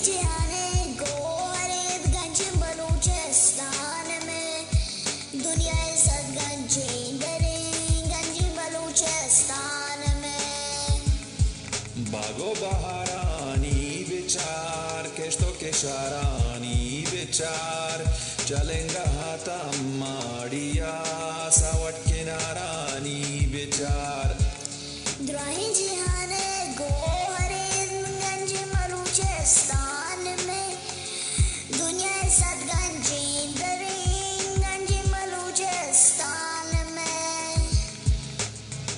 جہان ءِ گوہر اِنت گنجیں بلوچستان مئے، دنیا ءِ صد گنجیں دریں گنجیں بلوچستان مئے۔ باگ ءُ بہارانی بچار، کشت ءُ کشارانی بچار، چلنگہ تماڑیا ساوٹ کنارانی بچار۔ دراہیں جہان ءِ گوہر اِنت گنجیں بلوچستان مئے، دنیا ءِ صد گنجیں دریں گنجیں بلوچستان مئے۔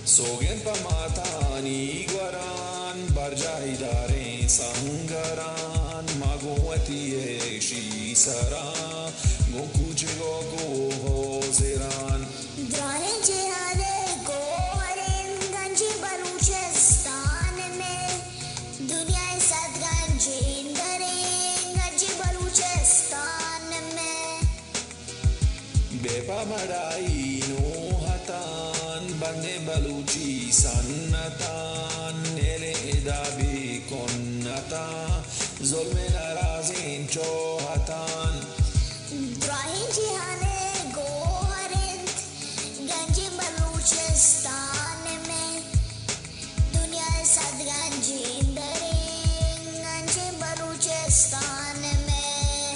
سوگند پہ ماتانی گوران، برجاہی داریں سنگران، ما گوں وتی ایشی سران، گوں کوچگ ءُ گوں ہوزران۔ دراہیں جہان ءِ گوہر اِنت گنجیں بلوچستان مئے، دنیا ءِ صد گنجیں دریں گنجیں بلوچستان مئے۔ بے پہ مڑائی نوں ہتان، بندیں بلوچی سنتان، نیلیں ادا بے کنتان، ظلم نرازیں چوہتان۔ دراہیں جہان ءِ گوہر اِنت گنجیں بلوچستان مئے، دنیا ءِ صد گنجیں دریں گنجیں بلوچستان مئے۔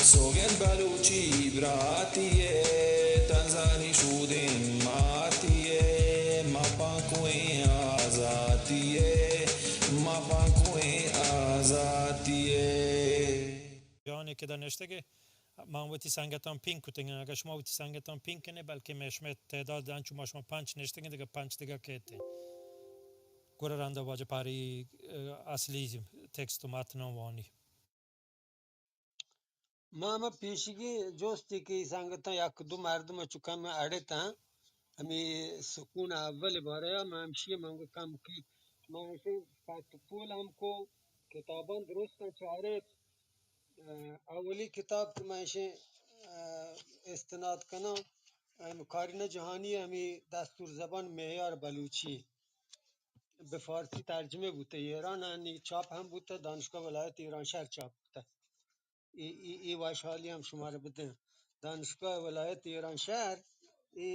سوگند بلوچی براتی ءِ، تنزانی شودیں ماتی ءِ، ما پانکوئیں آزاتی ءِ، ما پانکوئیں آزاتی ءِ۔ جانے کہ دا نشتگے، من وتی سنگتاں پینگ کتگ اَنت۔ اگاں شما وتی سنگتاں پینگ کنے، بلکہ مئے شمئے تعداد انچو ما شما پنچ نشتگ ایں، دگہ پنچ دگہ کیت۔ گڑا رندا واجہ پاری، اه، اصلی ٹیکسٹ ءُ متن وانی۔ ما ہما پیشگی جستے کہ سنگتاں یک دو مردم چو کم اڑتاں، ہمے سکون اول بارہ ءَ ما ہمشی من گو کم کی، ما ایشی پٹ پول ہم کو، کتاباں درستاں چارت۔ اه، اولی کتاب کہ من ایشی، اه، استناد کناں، ہمے کارینہ جہانی، ہمے دستور زبان معیار بلوچی۔ بہ فارسی ترجمہ بوتہ، ایران انی چاپ ہم بوتہ، دانشگاہ ولایت ایرانشہر چاپ بوتہ۔ ای، ای، ای وشحالی ہم شمارا بدیں۔ دانشگاہ ولایت ایرانشہر ای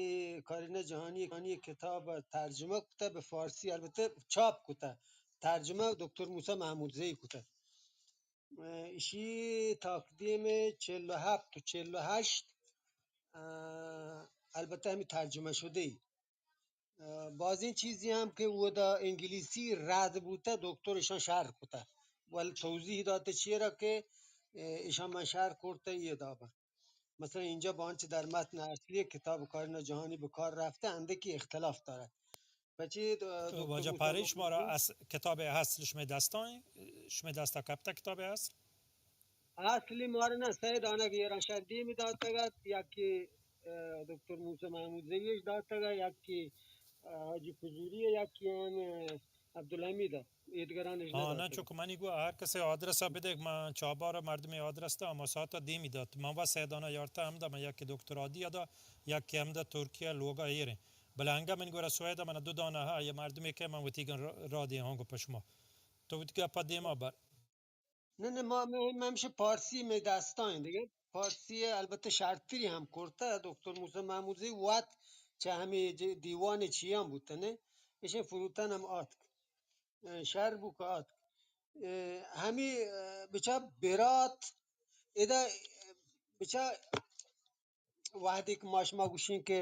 کارینہ جہانی، جہانی کتاب ترجمہ کتہ بہ فارسی، البتہ چاپ کتہ۔ ترجمہ دکتر موسی محمودزئی کتہ۔ اه، ایشی تقدیم چہل و ہفت و چہل و ہشت، اه، البتہ ہمے ترجمہ شدہ ای۔ اه، بازیں چیزے ہم کہ اودا انگلیسی رد بوتہ، دکتر ایشاں شر کتہ۔ ول توضیح داتہ چیرا کہ، اه، ایشاں من شر کرتہ، یہ دابا۔ مثلاً اینجا بانچ در متن اصلی کتاب کارینہ جہانی بہ کار رفتہ، اندکی اختلاف دارد۔ پچی، اه، تو دکتر واجہ موسی پارے، شما را محمودزئی اص-، کتاب اصل شمئے دستا ایں؟ شمئے دستا کپتہ کتاب اصل؟ اصلی مارا نہ، سید آنگ ایرانشہر دیمی داتگ ات، یکی، اه، دکتر موسی محمودزئی اش داتگ ات، یکی، اه، حاجی فضولی ءَ، یکی ہم، اه، عبدالحمید ءَ، ایدگران اش ہاں، نہ نہ، داتگ ات۔ چونکہ منی گو ہر کسے آدرس ءَ بدیگ، من چابار ءَ مردمے آدرس دا، ہما ساعت ءَ دیمی دات۔ من وا سید آنا یارتہ ہمدا، من یکی دکتر عادی ءَ دا، یکی ہمدا ترکیہ لوگا ایریں۔ بلے انگا من گورا سوید ءَ من دو دانہ ہا، یہ مردمے کہ من وتیگن را، را دیاں ہاں گو پہ شما۔ تو وتی گپا دیما بر۔ نہ، نہ، ما، ما، ما ہمشہ پارسی مئے دستاں دگہ۔ پارسی البتہ شرتری ہم کرتہ، دکتر موسی محمودزئی وت چہ ہمے ج-، دیوان چیاں بوتہ، نہ؟ ایشیں فروتن ہم آتک۔ اه، شر بو کہ آتک۔ اه، ہمے، اه، بچا برات، ادا، اه، بچا وہدے کہ ما شما گوشیں کہ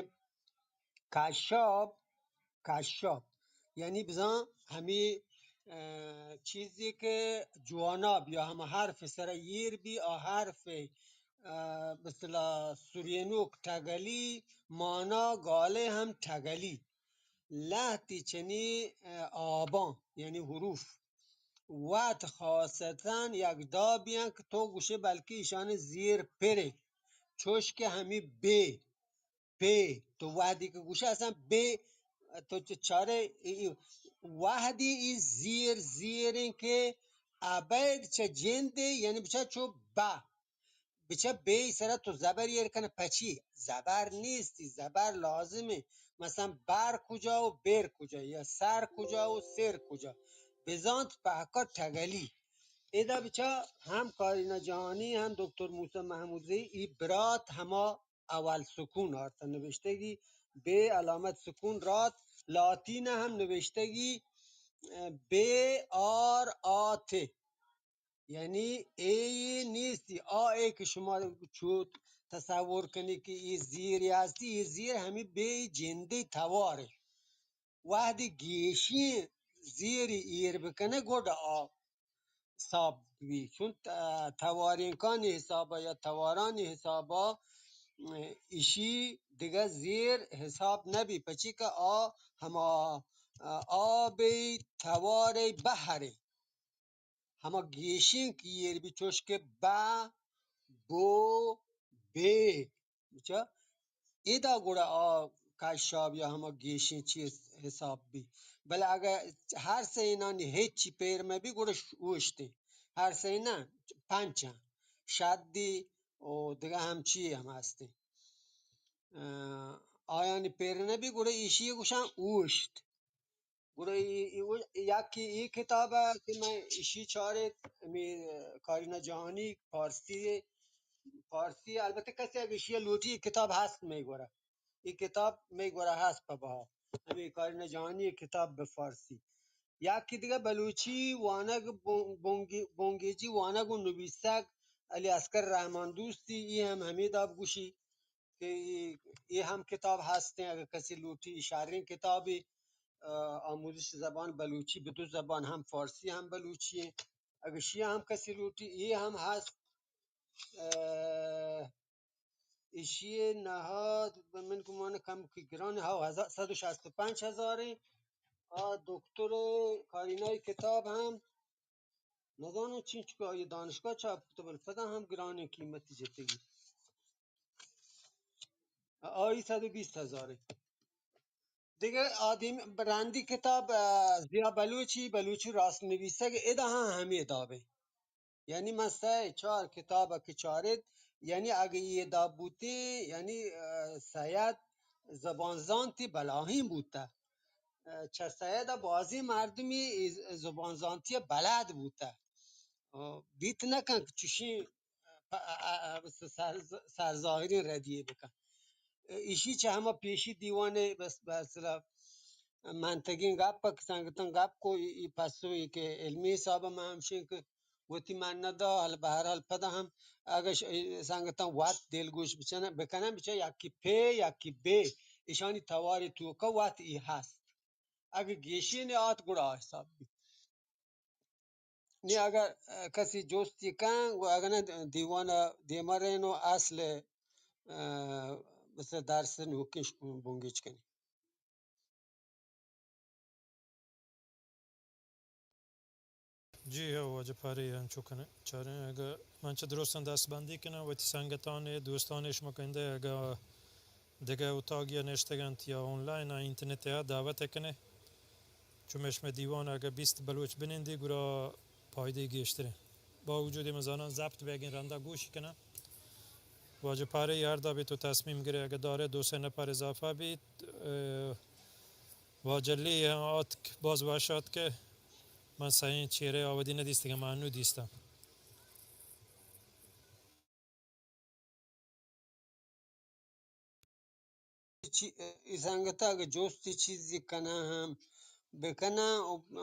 کشاب، کشاب، یعنی بزاں ہمے، اه، چیزے کہ جواناب یا ہما حرف سرا ایر بی، آ حرف، اه، مثلا سرینوک ٹگلی، مانا گالے ہم ٹگلی۔ لہتی چنی، اه، آباں، یعنی حروف۔ وت خاصتاً یک دابیاں کہ تو گوشے بلکہ ایشانی زیر پرے، چوش کہ ہمی بے، پے، تو وہدی کہ گوشے اصلاً بے، تو چ-، چارے ای، ای، وہدی ای زیر، زیریں کہ ابید چہ جندے، یعنی بچا چو با، بچہ بے ای سرا تو زبر ایر کنہ، پچی؟ زبر نیستی، زبر لازمیں۔ مثلاً بر کجا و بیر کجا، یا سر کجا و سیر کجا۔ بزانت پہکا ٹگلی۔ ادا بچا ہم کارینا جہانی ہم دکتر موسی محمودزئی ای برات ہما اول سکون آرتا نوشتگی، بے علامت سکون رات، لاتین ہم نوشتگی، بے آر آ تے، یعنی اے نیستی، آ اے کہ شما چو تصور کنی کہ ای زیری ہستی، ای زیر ہمی بے جندی توارے۔ وہدی گیشی زیری ایر بکنے گوڈ آ حساب بی، چون ت-، توارینکانی حسابا یا توارانی حسابا، اه، اشی دگہ زیر حساب نبی، پچی کہ آ ہما، اه، آبی توار بحرے، ہما گیشین کہ ایر بی چوش کہ با، بو، بے، بچا ادا گڑا آ کشاب یا ہما گیشیں چیز حساب بی۔ بلے اگہ ہر سینانی ہچی پیر مہ بی گڑا ش-، اوشتیں۔ ہر سینا پنچاں۔ شدی و دگہ ہم چی ہم ہستیں۔ اه، آیانی پیر نہ بی گڑا ایشی گوشاں اوشت۔ گڑا ای، ای، یکی ای کتاب ء کہ من ایشی چارت، ہمے کارینا جہانی پارسی، پارسی، البتہ کسی اگہ ایشی لوٹی، ای کتاب ہست مئے گورا، ای کتاب مئے گورا ہست پہ بہا، ہمے کارینا جہانی کتاب بہ فارسی۔ یکی دگہ بلوچی وانگ بن-، بنگی-، بنگیجی وانگ و نویسگ علی اصغر رحمان دوستی، ای ہم ہمے داب گوشی۔ کہ اے، اے ہم کتاب ہستیں، اگر کسی لوٹی، شریں کتابے، اه، آموزش زبان بلوچی، بہ دو زبان، ہم فارسی ہم بلوچی ہیں۔ اگر شی ہم کسی لوٹی، اے ہم ہست۔ اه، اشی نہاد من گمان کم کہ گران، ہاو، ہزار، صد و شست و پنچ ہزار ہیں۔ آ دکتر کارینای کتاب ہم نزانوں چینچکو آئی دانشگاہ چاپ کتہ، بلے پدا ہم گرانیں قیمتی جتگی۔ آئی صد و بیست ہزار۔ دگہ آدم رندی کتاب، اه، ضیاء بلوچی، بلوچی راست نویسگ، ادا ہم ہمے دابیں۔ یعنی من سہ چار کتاب کہ چارت، یعنی اگہ یہ داب بوتیں، یعنی، اه، سید زبان زانتی بلاہیں بوتہ۔ اه، چہ سید ء بازیں مردمی ای ز-، زبان زانتی ء بلد بوتہ۔ اه، بیت نہ کن کہ چوشیں پ-، ا-، ا-، ا-، سر-، سرظاہریں ردی بکن۔ ایشی چہ ہما پیشی دیوان ء بس، مثلا منتگیں گپ ء کہ سنگتاں گپ کو، ای، ای پسو ای کہ علمی حساب ء من ہمشیں کہ وتی من نہ دا، حال بہرحال پدا ہم اگہ ش-، سنگتاں وت دلگوش بچن، بکنن، بچن یکی پے، یکی بے، ایشانی تواری توکا وت ای ہست۔ اگہ گیشین آت گڑا حساب بیت۔ نی اگہ، اه، کسی جستی کن و اگہ نہ دیوان دیما رین و اصل، اه، مثل درس نوکش بنگیج کنی۔ جی ہو، واجہ پارے انچو کنیں۔ چاریں اگہ من چہ درستاں دست بندی کناں، وتی سنگتان ء دوستان ء شما گندے اگہ دگہ اتاگی ء نشتگ انت یا آنلائن ء انٹرنیٹ ء دعوت ء کنے، چمیش مئے دیوان اگہ بیست بلوچ بنندی گڑا پائدے گیشتریں۔ با وجود من زاناں ضبط بیگیں رندا گوش کناں۔ واجہ پارے ہر دابی تو تصمیم گرے اگہ دارے دو سے نفر اضافہ بیت، اه، واجہ لی آتک، باز وش آتک۔ من سئیں چیرے آودی ندیستگ، من انو دیستم۔ چی-، ای سنگت اگہ جستی چیزی کناں ہم بکناں،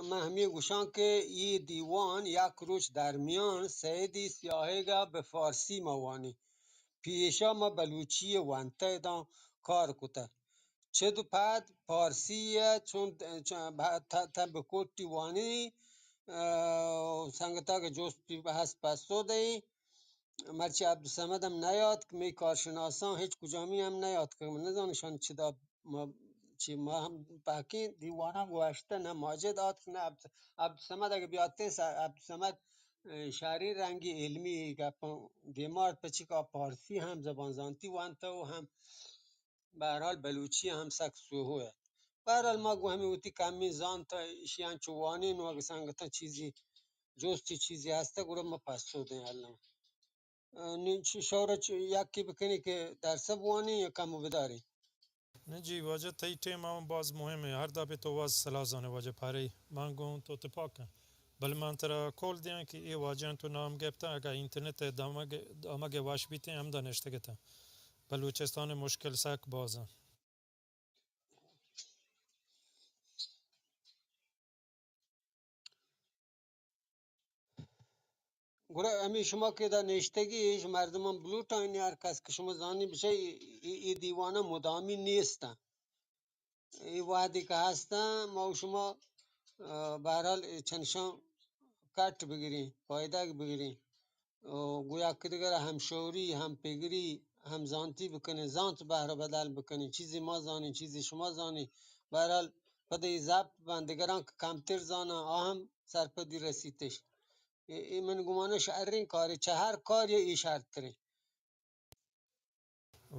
من ہمے گوشاں کہ ای دیوان یک روچ درمیان سیدی سیاہیگا بہ فارسی ما وانی۔ پیشا ما بلوچی ونتہ داں کار کتہ۔ چد و پد پارسی ء چون، چون، تہ، تہ بہ کوٹی وانی، اه، سنگتاگ جستی بحث پسو دئی۔ مرچی عبدالصمد ہم نیاتک، مئے کارشناساں ہچ کجامی ہم نیاتک۔ من نزاناں شان چدا ما، چی ما ہم پہکیں دیوانا گوشتہ، نہ ماجد آتک، نہ عبد-، عبدالصمد اگہ بیاتیں، س-، عبدالصمد، اه، شہری رنگی علمی گپاں دیمارت، پچی کہ آ پارسی ہم زبان زانتی وانتہ و ہم بہرحال بلوچی ہم سک سوہو ات۔ بہرحال ما گوں ہمے وتی کمیں زانت ء ایشی انچو وانین و اگہ سنگتاں چیزی جستی چیزی ہستہ گڑا ما پسو دیں الم۔ اه، نی چ-، شورا چ-، یکی بکنی کہ درسہ بوانی یا کم بداری۔ نہ جی واجہ تئی ٹیم ہم باز مہم ہے، ہر دابے تو باز سلاہ زانے واجہ پارے من گوں تو تپاک ہیں۔ بلے من ترا کول دیاں کہ اے واجہاں تو نام گپتاں، اگاں انٹرنیٹ ءِ دمگ، دمگ ءَ وش بیتیں، ہمدا نشتگ اتاں۔ بلوچستان ءَ مشکل سک باز اَنت۔ گڑا ہمے شما کہ ادا نشتگی اش مردمان بلوٹانی، ہر کس کہ شما زانی بچے اے، اے، اے دیواناں مدامی نیستاں۔ اے وہدے کہ ہستاں، ما و شما، آ، بہرحال اے چنشاں کٹ بگریں، پائدگ بگریں۔ او گوں یک دگر ءَ ہم شعوری، ہم پگری، ہم زانتی بکنیں، زانت بہر ءَ بدل بکنیں، چیزے ما زانیں، چیزے شما زانیں۔ بہرحال پدا اے زبط بنت، دگراں کہ کمتر زاناں، آ ہم سرپدی رسیتش۔ اے، اے من گمان ءَ شریں کارے، چہ ہر کارے اے شرتریں۔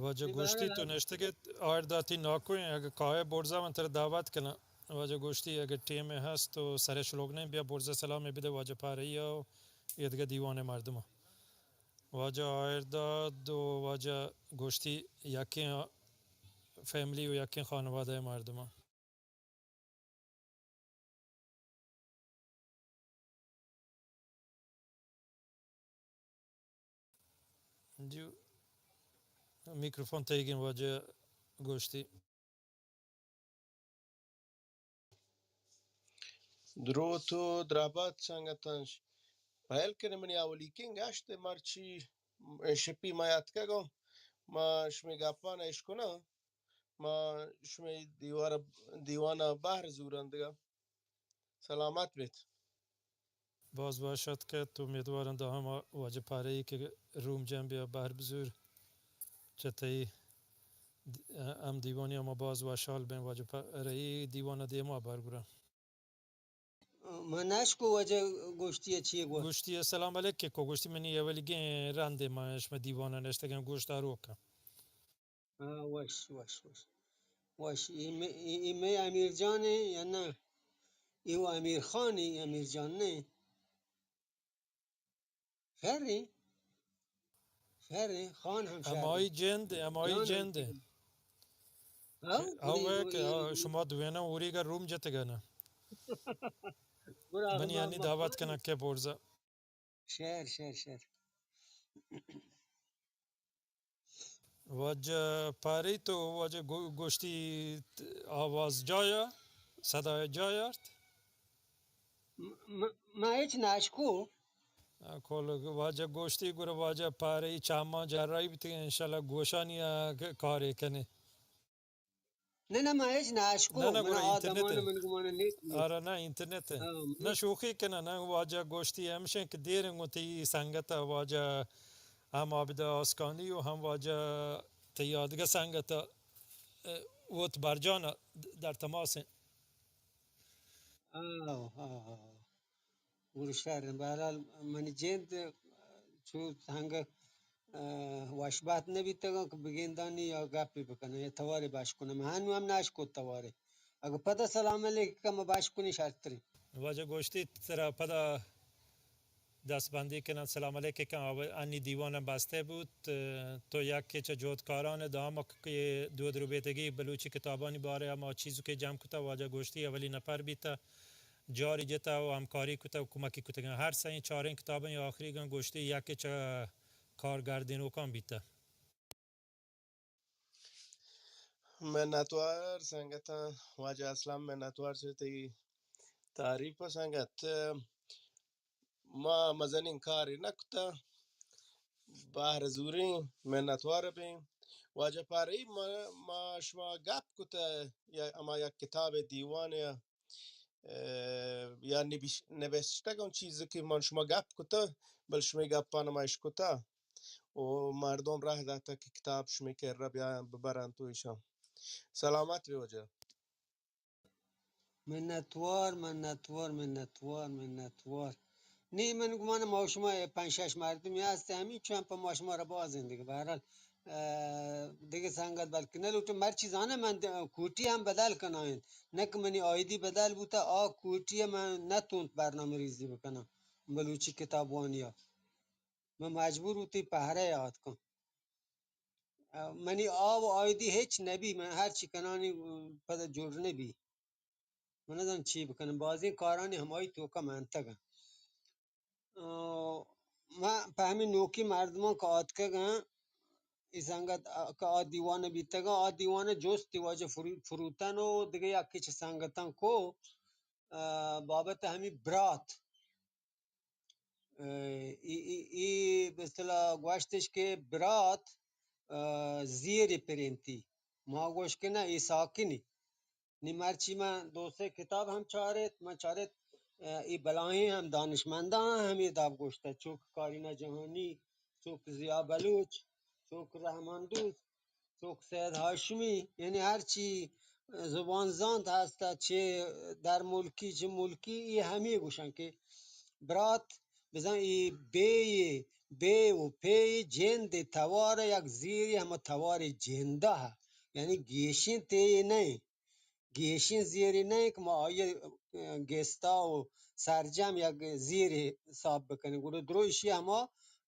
واجہ گوشتی تو نشتگ ئے، آئردا تئی ناکو ایں، اگہ کائے برزا من ترا دعوت کناں۔ واجہ گوشتی اگہ ٹیمے ہست تو سرے شلوگ نہ ایں، بیا برزا سلامے بدے واجہ پارئی ءَ و ایدگہ دیوان ءِ مردماں۔ واجہ آئردا دو واجہ گوشتی یکیں فیملی و یکیں خانوادہ ءِ مردماں۔ جی، میکروفون تئیگیں واجہ گوشتی۔ دروت و درابات سنگتاں، پہل کنیں منی اولیکیں گشت مرچی شپی ما اتکگوں، ما شمے گپاں اشکناں۔ ما شمئے دیوار، دیوان ءَ بہر زوراں دگہ۔ سلامت بیت۔ باز وش اتکت، امیدواراں داں ہما واجہ پارئی کہ روم جنب ءَ بہر بزور چہ تئی د-، ہم دیوانی ءَ ما باز وشحال بیں۔ واجہ پارئی دیوان ءَ دیما بہر گراں۔ من نشکو واجہ گوشتی ءَ چی گوشت۔ گوشتی السلام علیک کو، گوشتی منی اولیگیں رندے، ما شمئے دیوان ءَ نشتگیں گوشت آروکاں۔ ہاں، وش، وش، وش۔ وش، اے مئے، اے، اے مئے امیر جان ایں یا نہ؟ اے و امیر خان ایں، امیر جان نہ ایں۔ شر ایں؟ شر ایں، خان ہم شر ایں۔ ہمائی جند، ہمائی جند ایں۔ ہاں، ہاں، گڑا کہ، اے، آ، شما دویناں اوریگا روم جتگا نا۔ گڑا منی ما، انی ما، دعوت ما کناں کہ برزا۔ شر، شر، شر۔ واجہ پاری تو واجہ گو-، گوشتی آواز جایا، صدای جایا ارت؟ م-، م-، ما ہچ ناشکو۔ آ، کول واجہ گوشتی گڑا واجہ پاری چاما جرائی بیتی، انشاءاللہ گوشانی آ ک-، کارے کنے۔ نہ، نہ، ما ہچ نہ اشکو۔ نہ، نہ، من گڑا آ انٹرنیٹ دمان ء۔ من گمان ء نیت۔ آرا نہ، انٹرنیٹ ء۔ ہاں، نہ، من شوخی کناں، نہ، واجہ گوشتی ہمشیں کہ دیر انگو تئی سنگت ء واجہ ہم عابد آسکانی و ہم واجہ تئی آدگہ سنگت ء، ء، وت برجان ء در تماس ہیں۔ ہاں، ہاں، ہاں۔ گڑا شر انت۔ بہرحال منی جند چو سنگت، ء، وشبہت نہ بیتگاں کہ بگندانی یا گپے بکناں یا توارے بش کناں۔ من ہنو ہم نہ اشکت توارے۔ اگہ پدا سلام علیک کم بش کنی شرتریں۔ واجہ گوشتی ترا پدا دست بندی کناں، سلام علیک کن، آو-، انی دیوان بستے بوت۔ تو یکے چہ جہدکاران دامک کہ دود روبیتگی بلوچی کتابانی بارے ہما چیز کہ جمع کتا، واجہ گوشتی اولی نفر بیتا۔ جاری جتا و ہمکاری کتا و کمکی کتگاں۔ ہر سئیں چاریں کتاباں آخریگاں گوشتی یکے چہ کارگردینوکاں بیتا۔ منتوار سنگتاں، واجہ اسلم منتوار چہ تئی تعریف ء سنگت۔ ما مزنیں کارے نہ کتا، بہر زوریں منتوار بیں۔ واجہ پارئی ما، ما شما گپ کتا یا ہما یک کتاب دیوانے ء، یا نبش-، نبشتگ اوں چیز کہ من شما گپ کتہ، بل شمئے گپان ما اشکتہ۔ و مردم راہ داتہ کہ کتاب شمئے کرا بیاین ببرنت و ایشان۔ سلامت بے واجہ۔ منتوار، منتوار، منتوار، منتوار۔ نی من گمان ما و شما پنج شش مردمی ہست، ہمینچو ہم پہ ما شما را باز انت دگہ۔ بہرحال، ء، دگہ سنگت بلکہ نہ لوٹیں۔ مرچی زاناں من د-، کوٹی ہم بدل کنائینت، نہ کہ منی آئیڈی بدل بوتہ، آ کوٹی ء من نہ تونت برنامہ ریزی بکناں بلوچی کتابوانی ء۔ من مجبور بوتی پہرہ ء آتکاں۔ ء، منی آ و آئیڈی ہچ نبی، من ہرچی کنانی پدا جوڑ نبی۔ من نزان چی بکنم، بازیں کارانی ہمائی توکا منتگاں۔ آ، من پہ ہمے نوکیں مردماں کہ آتکگ اَنت، اے سنگت، آ، کہ آ دیوان ءَ بیتگ اَنت، آ دیوان ءَ جست واجہ فرو-، فروتن ءُ دگہ یکے چہ سنگتاں کو، آ، بابت ہمے برات۔ آ، اے، اے، اے بہ اصطلاح گوشتش کہ برات، آ، زیرے پرینتی۔ ما گوش کہ نہ، اے ساکنے۔ نی مرچی من دو سے کتاب ہم چارت، من چارت، آ، اے بلاہیں ہم دانشمنداں ہمے داب گوشتہ، چوک کارینا جہانی، چوک ضیاء بلوچ، چوک رحمان دوست، چوک سید ہاشمی، یعنی ہرچی زبان زانت ہست، چہ درملکی، چہ ملکی، اے ہمے گوشن کہ برات، بزاں اے بے، بے و پے جند توار یک زیری ہما توار جندہ، یعنی گیشیں تے نہ، گیشیں زیری نہ کہ ما آئی گستا و سرجم یک زیری حساب بکنیں، گڑا درو ایشی ہما،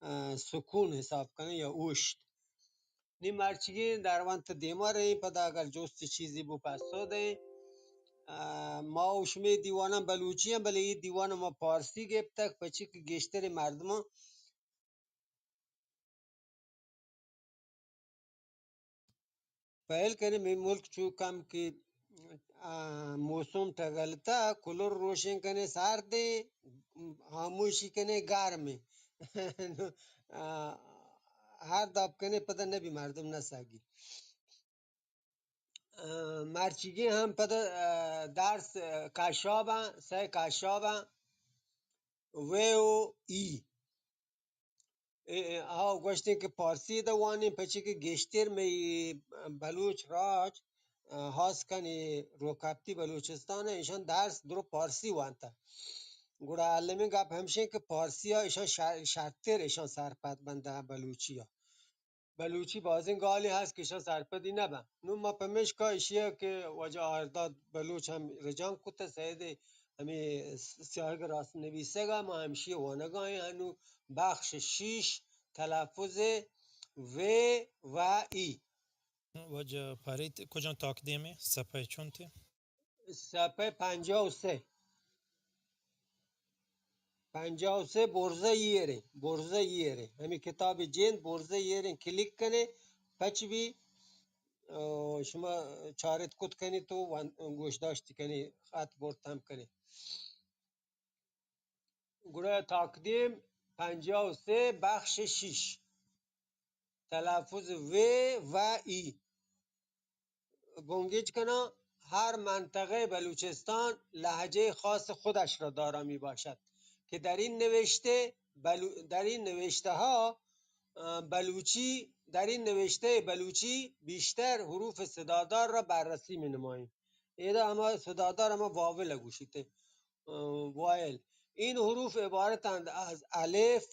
آ، سکون حساب کنیں یا اوشت۔ نی مرچیگیں درونت دیما رہیں، پدا اگر جست چیزی بو پسو دیں۔ آ، ما و شمے دیواناں بلوچی ایں، بلے اے دیوان ما پارسی گپتگ، پچی کہ گیشتریں مردماں پہل کنیں، مئے ملک چو کم کہ، آ، موسم ٹگلتا، کولر روشن کنیں، سردیں، ہاموشی کنیں، گرمیں۔ آ، ہر داب کنیں، پدا نبی مردم نہ ساگی۔ آ، مرچیگیں ہم پدا، آ، درس، آ، کشاباں، سئے کشاباں، و و ای۔ اے، اے، آ گوشتیں کہ پارسی دہ وانیں، پچی کہ گیشتر مئے بلوچ راج، آ، ہاس کن اے روکپتی بلوچستان ءَ، ایشاں درس درو پارسی وانتہ۔ گڑا المیں گپ ہمشیں کہ پارسی ءَ ایشاں شر-، شرتر ایشاں سرپد بندہ بلوچی ءَ۔ بلوچی بازیں گالے ہست کہ ایشاں سرپدی نہ بنت۔ نوں ما پمیشکا ایشی ءَ کہ واجہ آہرداد بلوچ ہم رجانک کتہ، سید ءِ ہمے سیاہگ ءَ راست نویسگ ءَ، ما ہمشی ءَ وانگ ءَ ایں۔ انوں بخش شیش، تلفظ و و ای۔ واجہ پریت کجام تاکدیم ءَ، صفحہ چنت ءَ؟ صفحہ پنجاہ و سہ۔ پنجاہ و سہ برزہ ایریں، برزہ ایریں۔ ہمے کتاب جند برزہ ایریں، کلک کنے، پچ بی، آ، شما چارت کت کنی تو وان-، گوش داشت کنی، خط برت ہم کنی۔ گڑا تاکدیم پنجاہ و سہ بخش شش، تلفظ و و ای۔ بنگیج کناں، ہر منطقهٔ بلوچستان لهجهٔ خاص خودش را دارا می‌باشد که در این نوشته بلو-، در این نوشته‌ها، اه، بلوچی، در این نوشتهٔ بلوچی بیشتر حروف صدادار را بررسی می‌نماییم. ادا ہما صدادار ہما واول گوشیت، اه، وائل. این حروف عبارتند از الف،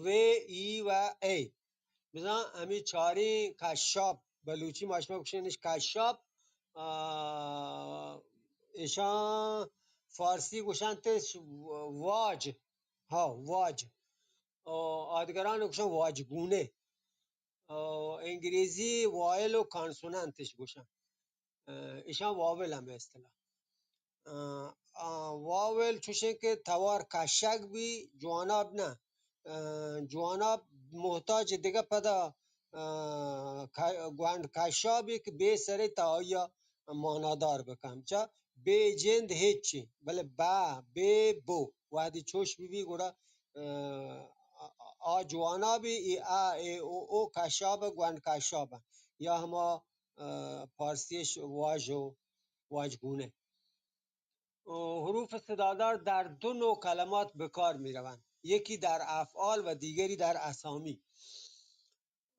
و، ای و ای. بزاں ہمے چاریں کشاپ، بلوچی ما شما گوشیں اش کشاپ، آ، اشاں فارسی گوشنت اش واج، ہا، واج. آ، آدگران گوشن واجگونه. آ، انگریزی وائل و کانسوننت اش گوشن. اه، ایشاں واول ہم اصطلاح. اه، آ، واول چوشیں کہ توار کشگ بی، جواناب نہ. اه، جواناب محتاج دگہ پدا، اه، ک-، گونڈ کشابی کہ بے سرے تا آیا مانادار بکن. چا بے جند ہچی، بلے با، بے، بو. وہدی چوش بی بی گڑا، اه، آ، آ جوانابی ای آ، اے، او، او کشاب، گونڈ کشاب. یا ہما اه، پارسیش واژ و واژگونه. و حروف صدادار در دو نوع کلمات به کار می‌روند، یکی در افعال و دیگری در اسامی.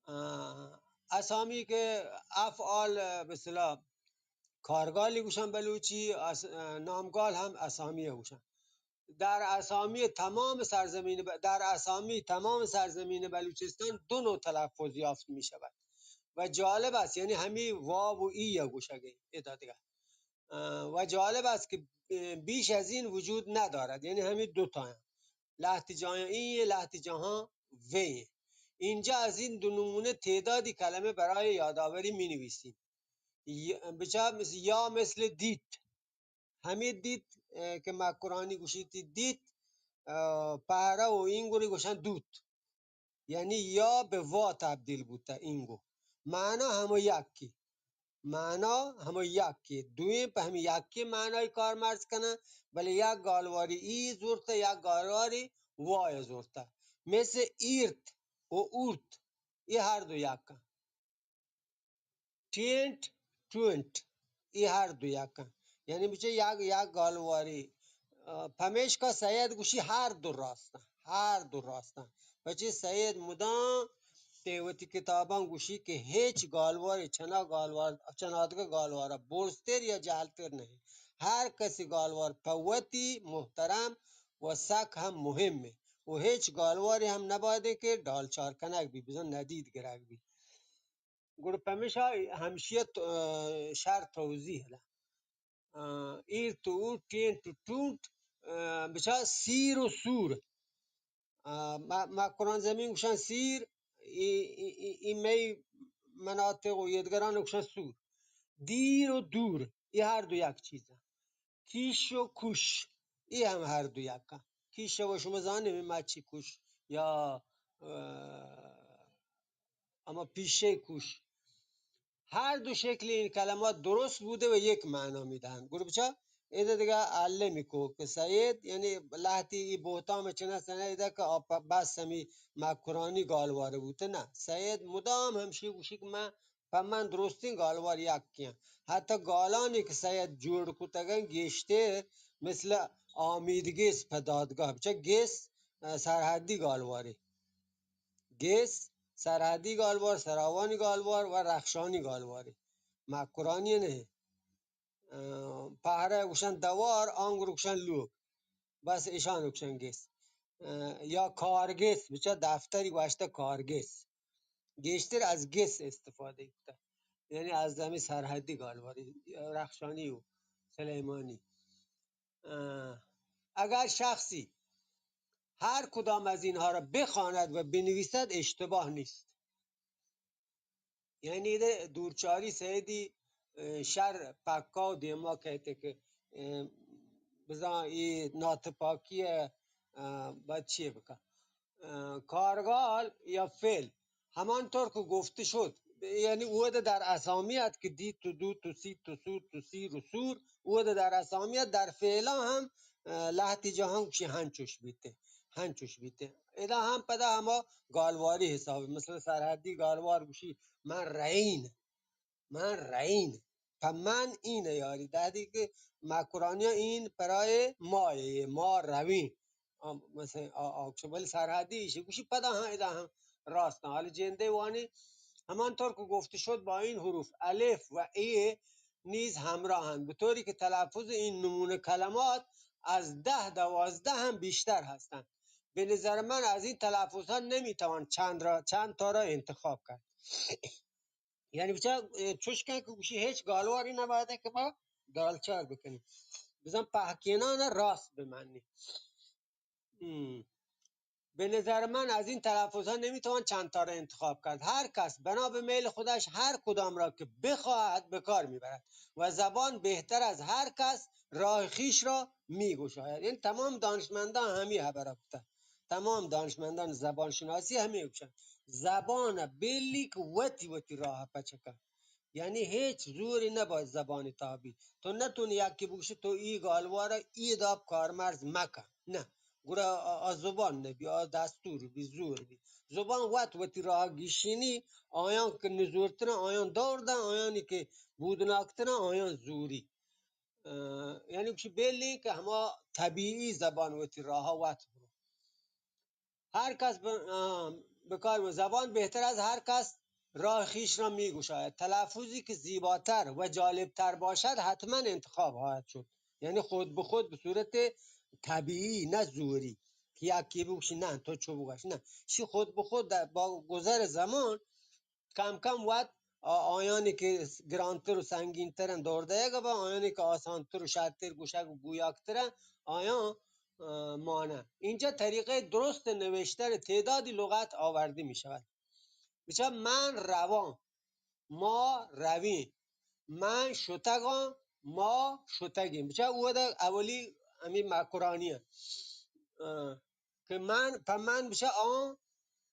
اه، اسامی که افعال، اه، به اصطلاح کارگالی گوشن بلوچی، اس-، اه، نامگال هم اسامی گوشن. در اسامی تمام سرزمین ب-، در اسامی تمام سرزمین بلوچستان دو نوع تلفظ یافت می‌شود و جالب است، یعنی همی واو و ای یا گوشگه ادا دیگه. اه، و جالب است که، اه، بیش از این وجود ندارد، یعنی همی دو تا ہیں. لهتی جاهاں ای، لهتی جاهاں وی. اینجا از این دو نمونه تعدادی کلمه برای یادآوری می‌نویسیم. ی-، بچار مثل، یا مثل دیت. ہمے دیت، اه، کہ مکرانی گوشیتی دیت، اه، پہرہ و اینگو ری گوشن دوت. یعنی یا بہ وا تبدیل بوتہ اینگو. معنا ہمو یکی. معنا ہمو یکی. دوئیں پہ ہمے یکی معنای کارمرز کنن، بلے یک گالواری ای زورتہ، یک گالواری وای زورتہ. مثل ایرت و اورت، ای ہر دو یکن. ٹینٹ، ٹونٹ، ای ہر دو یکن. یعنی بچہ یک، یک گالواری. اه، پمیشکا سید گوشی ہر دو راستن، ہر دو راستن. پچے سید مدام تہ وتی کتاباں گوشی کہ ہچ گالوارے چنا گالوار، چنادگہ گالوارا برزتر یا جہلتر نہ انت. ہر کسی گالوار پہ وتی محترم و سک ہم مہم انت و ہچ گالوارے ہم نبایدیں کہ ڈالچار کنگ بی، بزاں ندید گرگ بی. گڑا پمیشا ہمشی ء تو-، اه، شر توضیح داں. اه، ایر تو اوٹ، ٹینٹ و ٹونٹ، اه، بچا سیر و سور. اه، ما، ما قرآن زمین گوشن سیر، ای، ای، ای، ای مئی مناطق و یدگران گوشن سور. دیر و دور، ای ہر دو یک چیزن. کیش و کوش، ای ہم ہر دو یکن. کیش و شما زانیں مچی کوش یا، اه، اما پیشے کوش. ہر دو شکل این کلمات درست بوده و یک معنا می‌دهند. گڑا بچا ادا دگہ علمی کو کہ سید، یعنی لہتی ای بہتام چنہ سنہ ادا کہ آ پ-، بس ہمی مکرانی گالوار بوته، نہ. سید مدام ہمشی گوشی کہ من پہ من درستیں گالوار یکیں. حتی گالانی کہ سید جوڑ کتگن گیشتر مثل آمید گس پہ دادگاہ، بچہ گس، اه، سرحدی گالوارے. گس سرحدی گالوار، سراوانی گالوار و رخشانی گالوارے. مکرانی نہ. اه، پہرہ گوشن دوار، آنگر گوشن لوگ. بس ایشان گوشن گس. اه، یا کارگس، بچہ دفتری گوشتہ کارگس. گیشتر از گس استفاده بوتہ. یعنی از ہمے سرحدی گالواری، رخشانی و سلیمانی. اه، اگر شخصی هر کدام از اینها را بخواند و بنویسد، اشتباه نیست. یعنی ادا دورچاری سیدی، اه، شر پکا و دیما کہتے کہ، اه، بزاں ای ناتپاکی ء، اه، باید چی بکن؟ اه، کارگال یا فعل، همان طور که گفته شد، یعنی اود در اسامی است که دیت و دوت و سیت و سورت و سیر و سور، اود در اسامی است، در فعلا هم، اه، لهتی جاهان گوشی هنچوش بیته، هنچوش بیته. ادا هم پدا هما گالواری حساب، مثلا سرحدی گالوار گوشی من رئین، من رئین. پہ من این یاری دادی کہ مکرانیا این پرای ما، ما روین. آ، مثلا آ، آ، بلے سرحدی ایشی گوشی پدا ہاں ادا ہم راست. حال جندے وانی همان طور که گفته شد با این حروف الف و ای نیز همراهند، به طوری که تلفظ این نمونه کلمات از ده دوازده هم بیشتر هستند. به نظر من از این تلفظ ها نمیتوان چند را، چند تا را انتخاب کرد. یعنی بچا، اه، چوش کن که گوشی هچ گالواری نباید که ما دالچار بکنی. بزن پهکینان راست بمانی. ام. به نظر من از این تلفظ ها نمیتوان چند تا را انتخاب کرد. هر کس بنا به میل خودش هر کدام را که بخواهد به کار میبرد و زبان بهتر از هر کس راه خویش را میگشاید. یعنی تمام دانشمندان همی خبر گفتن. تمام دانشمندان زبان شناسی ہمے گوشن، زبان بلی کہ وتی وتی راہ پچ کن. یعنی هچ زوری نباید زبان تابی. تو نتونی یکی بگوشی تو ای گالوارا ای داب کارمرز مکن. نه. گڑا آ، آ زبان نبی، آ دستور بی، زور بی. زبان وت وتی راہ گیشینی، آیان کہ نزورترن، آیان دور دن، آیانی کہ بودناکترن، آیان زوری. اه، یعنی گوشی بلی کہ ہما طبیعی زبان وتی راہ وت برو. هر کس ب-، اه، به کار می-، زبان بهتر از هر کس راه خویش را می‌گشاید. تلفظی که زیباتر و جالبتر باشد حتما انتخاب خواهد شد. یعنی خود به خود به صورت طبیعی، نه زوری که یکی بگوشی نه تو چو بگوش، نه، شی خود به خود در، با گذر زمان کم کم وت آ-، آیانی که گرانتر و سنگین‌ترن دور دئیگ بہ، آیانی که آسانتر و شرتر گوشگ و گویاکترن، آیان، اه، مانن. اینجا طریقهٔ درست نوشتن تعدادی لغت آورده می‌شود. بچا من روان، ما روین، من شتگان، ما شتگین. بچا اودا اولی همی مکرانی هن. آ، کہ من، پہ من بچہ آں،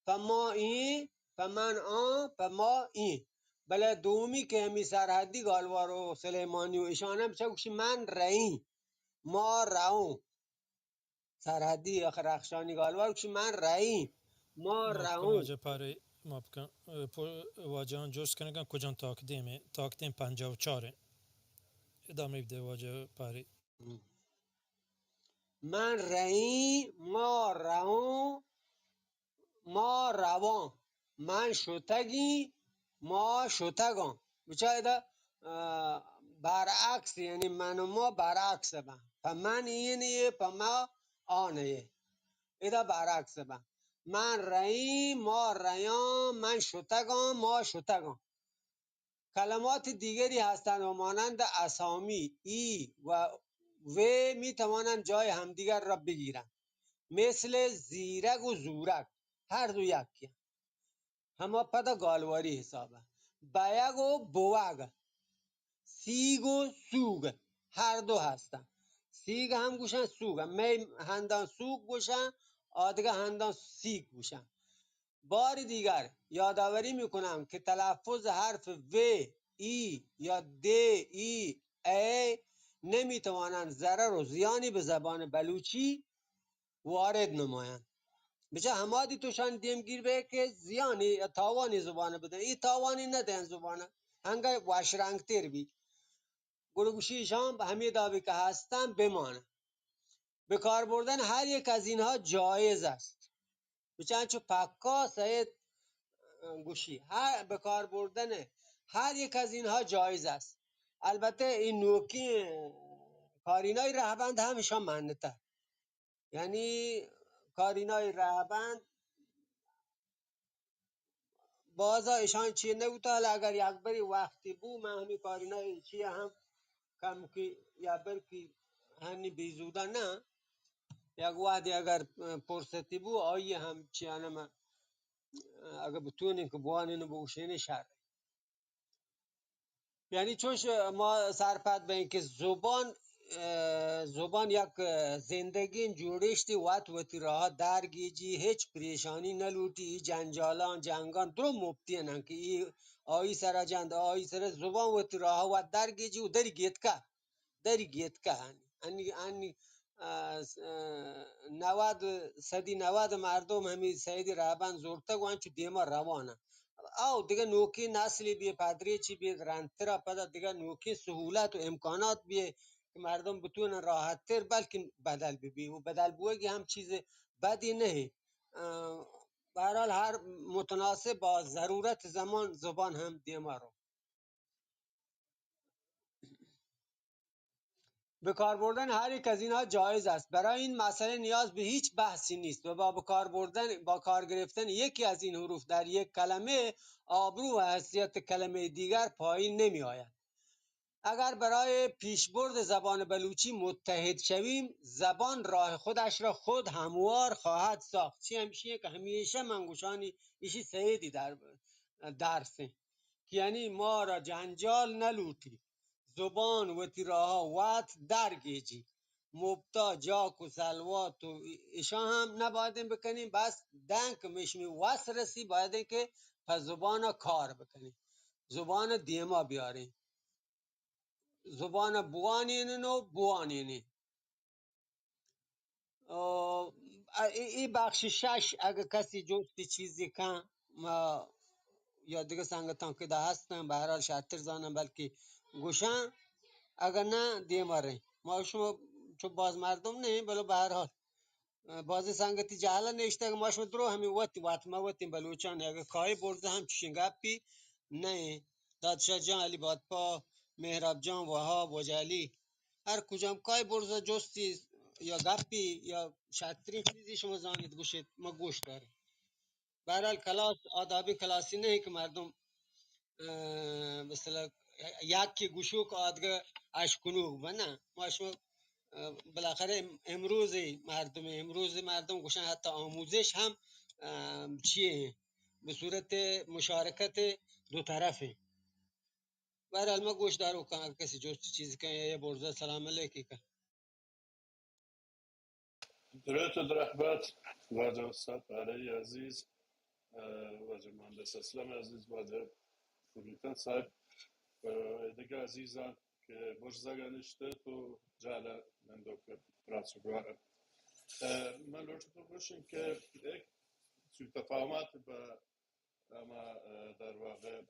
پہ ما ایں، پہ من آں، پہ ما ایں۔ بلے دومی کہ ہمے سرحدی گالوار و سلیمانی و ایشان ہم بچہ گوشی من رئیں، ما رئوں۔ سرحدی یا رخشانی گالوار گوشی من رئیں، ما رئوں۔ ماپ کن واجہ پاری، ماپ کن۔ اه، پو-، واجہاں جست کنگاں کجام تاکدیم ایں؟ تاکدیم پنجاہ و چار ایں۔ ادامہ بدے واجہ پاری۔ من رئیں، ما رئوں، ما رواں۔ من شتگیں، ما شتگاں۔ بچار ادا، اه، برعکس، یعنی من و ما برعکس بن۔ پہ من این یے، پہ ما آن یے۔ ادا برعکس بن۔ من رئیں، ما رئیاں، من شتگاں، ما شتگاں۔ کلمات دیگری هستند و مانند اسامی، ای و و می‌توانند جای همدیگر را بگیرند. مثل زیرک و زورک، هر دو یکی. ہما پدا گالواری حساب ء۔ بیگ و بوگ، سیگ و سوگ، ہر دو ہستن۔ سیگ ہم گوشن سوگ، مئے ہندان سوگ گوشن، آدگہ ہندان سیگ گوشن۔ بار دیگر یادآوری می‌کنم که تلفظ حرف و، ای یا د، ای، ای نمی‌توانند ضرر و زیانی به زبان بلوچی وارد نمایند. بچہ ہمادی توشان دیمگیر بئے کہ زیانی یا تاوانی زبان بدن، ای تاوانی ندین زبان، ہنگا وشرنگتر بی۔ گڑا گوشی ایشان ہمے دابی کہ ہستن بمان۔ به کار بردن هر یک از اینها جایز است. بچان چو پکا سید گوشی، هر، به کار بردن هر یک از اینها جایز است. البته این نوکین کارینای رهبند هم ایشان منته. یعنی کارینای رهبند بازا ایشان چی نبوتا، حالا اگر یک بری وقتی بو، من همی کارینای چی هم کم کی یا بر کی هنی بیزودا نه، یک وحدی اگر فرصتی بو، آئی هم چی انم اگر بتونین که بوانین و بگوشین شر. یعنی چوش ما سرپد بئیں کہ زبان، اه، زبان یک، اه، زندگین جوڑیشتی، وت وتی راہ درگیجی، ہچ پریشانی نلوٹی، ای جنجالان، جنگان درو مفتی انن کہ ای آئی سرا جند، آئی سرا، زبان وتی راہ وت درگیجی و دری گیتکا۔ دری گیتکہ انی، انی، انی، اه، س-، اه، نود، صدی نود مردم ہمی سیدی رہبند زورتگ و انچو دیما روان انت۔ او دگہ نوکیں نسلی بیئے، پدریچی بیئے، رندترا پدا دگہ نوکیں سہولت و امکانات بیئے کہ مردم بتونن راحت تر بلکن بدل ببی و بدل بوگی ہم چیز بدی نہ۔ اه، بہرحال ہر متناسب با ضرورت زمان زبان ہم دیما رو۔ به کار بردن هر یک از اینها جایز است. برای این مسئله نیاز به هیچ بحثی نیست و با به کار بردن، با کار گرفتن یکی از این حروف در یک کلمه آبرو و حیثیت کلمهٔ دیگر پایین نمی‌آید. اگر برای پیشبرد زبان بلوچی متحد شویم، زبان راه خودش را خود هموار خواهد ساخت. چی ہمشی کہ ہمیشہ من گوشانی ایشی سیدی در، درس انت کہ یعنی ما را جنجال نلوٹی۔ زبان وتی راہ وت درگیجی۔ مبتا جاک و سلوات و ایشاں ہم نبایدیں بکنیں، بس دانکہ میشمی وس رسی، بایدیں کہ پہ زبان کار بکنیں، زبان دیما بیاریں، زبان بوانینن و بوانینیں۔ اه، ای، ای بخش شش، اگہ کسی جستی چیزی کن، ما یا دگہ سنگتاں کہ دا ہستن، بہرحال شرتر زانن، بلکہ گوشن، اگہ نہ، دیما رہیں۔ ما شما چو باز مردم نہیں، بلو بہرحال، اه، بازی سنگتی جہلا نشتگ، ما شما درو ہمیں وتی وت، ما وتی بلوچان، اگہ کائی برزہ ہم چشیں گپی نہیں۔ دادشاہ جان، علی بادپا، مہراب جان، وہاب، وجہ علی، ہر کجام کائی برزا جستی یا گپی یا شرترین چیزی شما زانیت گوشیت، ما گوش داریں۔ بہرحال کلاس آدابی کلاسی نہیں کہ مردم، اه، مثلا یکی گوشوک آدگہ اشکنوک بنا۔ ما شما، اه، بالاخره امروزی مردم، امروزی مردم گوشن حتی آموزش ہم، اه، چیئے ہیں، به صورت مشارکت دو طرف ہیں۔ بہرحال ما گوش دارو کن، اگر کسی جست چیز کن یا، یا برزا سلام علیکی کن۔ درود و درهبات واجه استاد پاره‌ای عزیز، اه، واجه مهندس اسلم عزیز، واجه فروتن صاحب، اه، دگه عزیزان که برزگ نشته تو جاله نندوک راست گوارم. اه، من لوٹتو گوشم که یک سوء تفاهمات به اما، اه، در واقع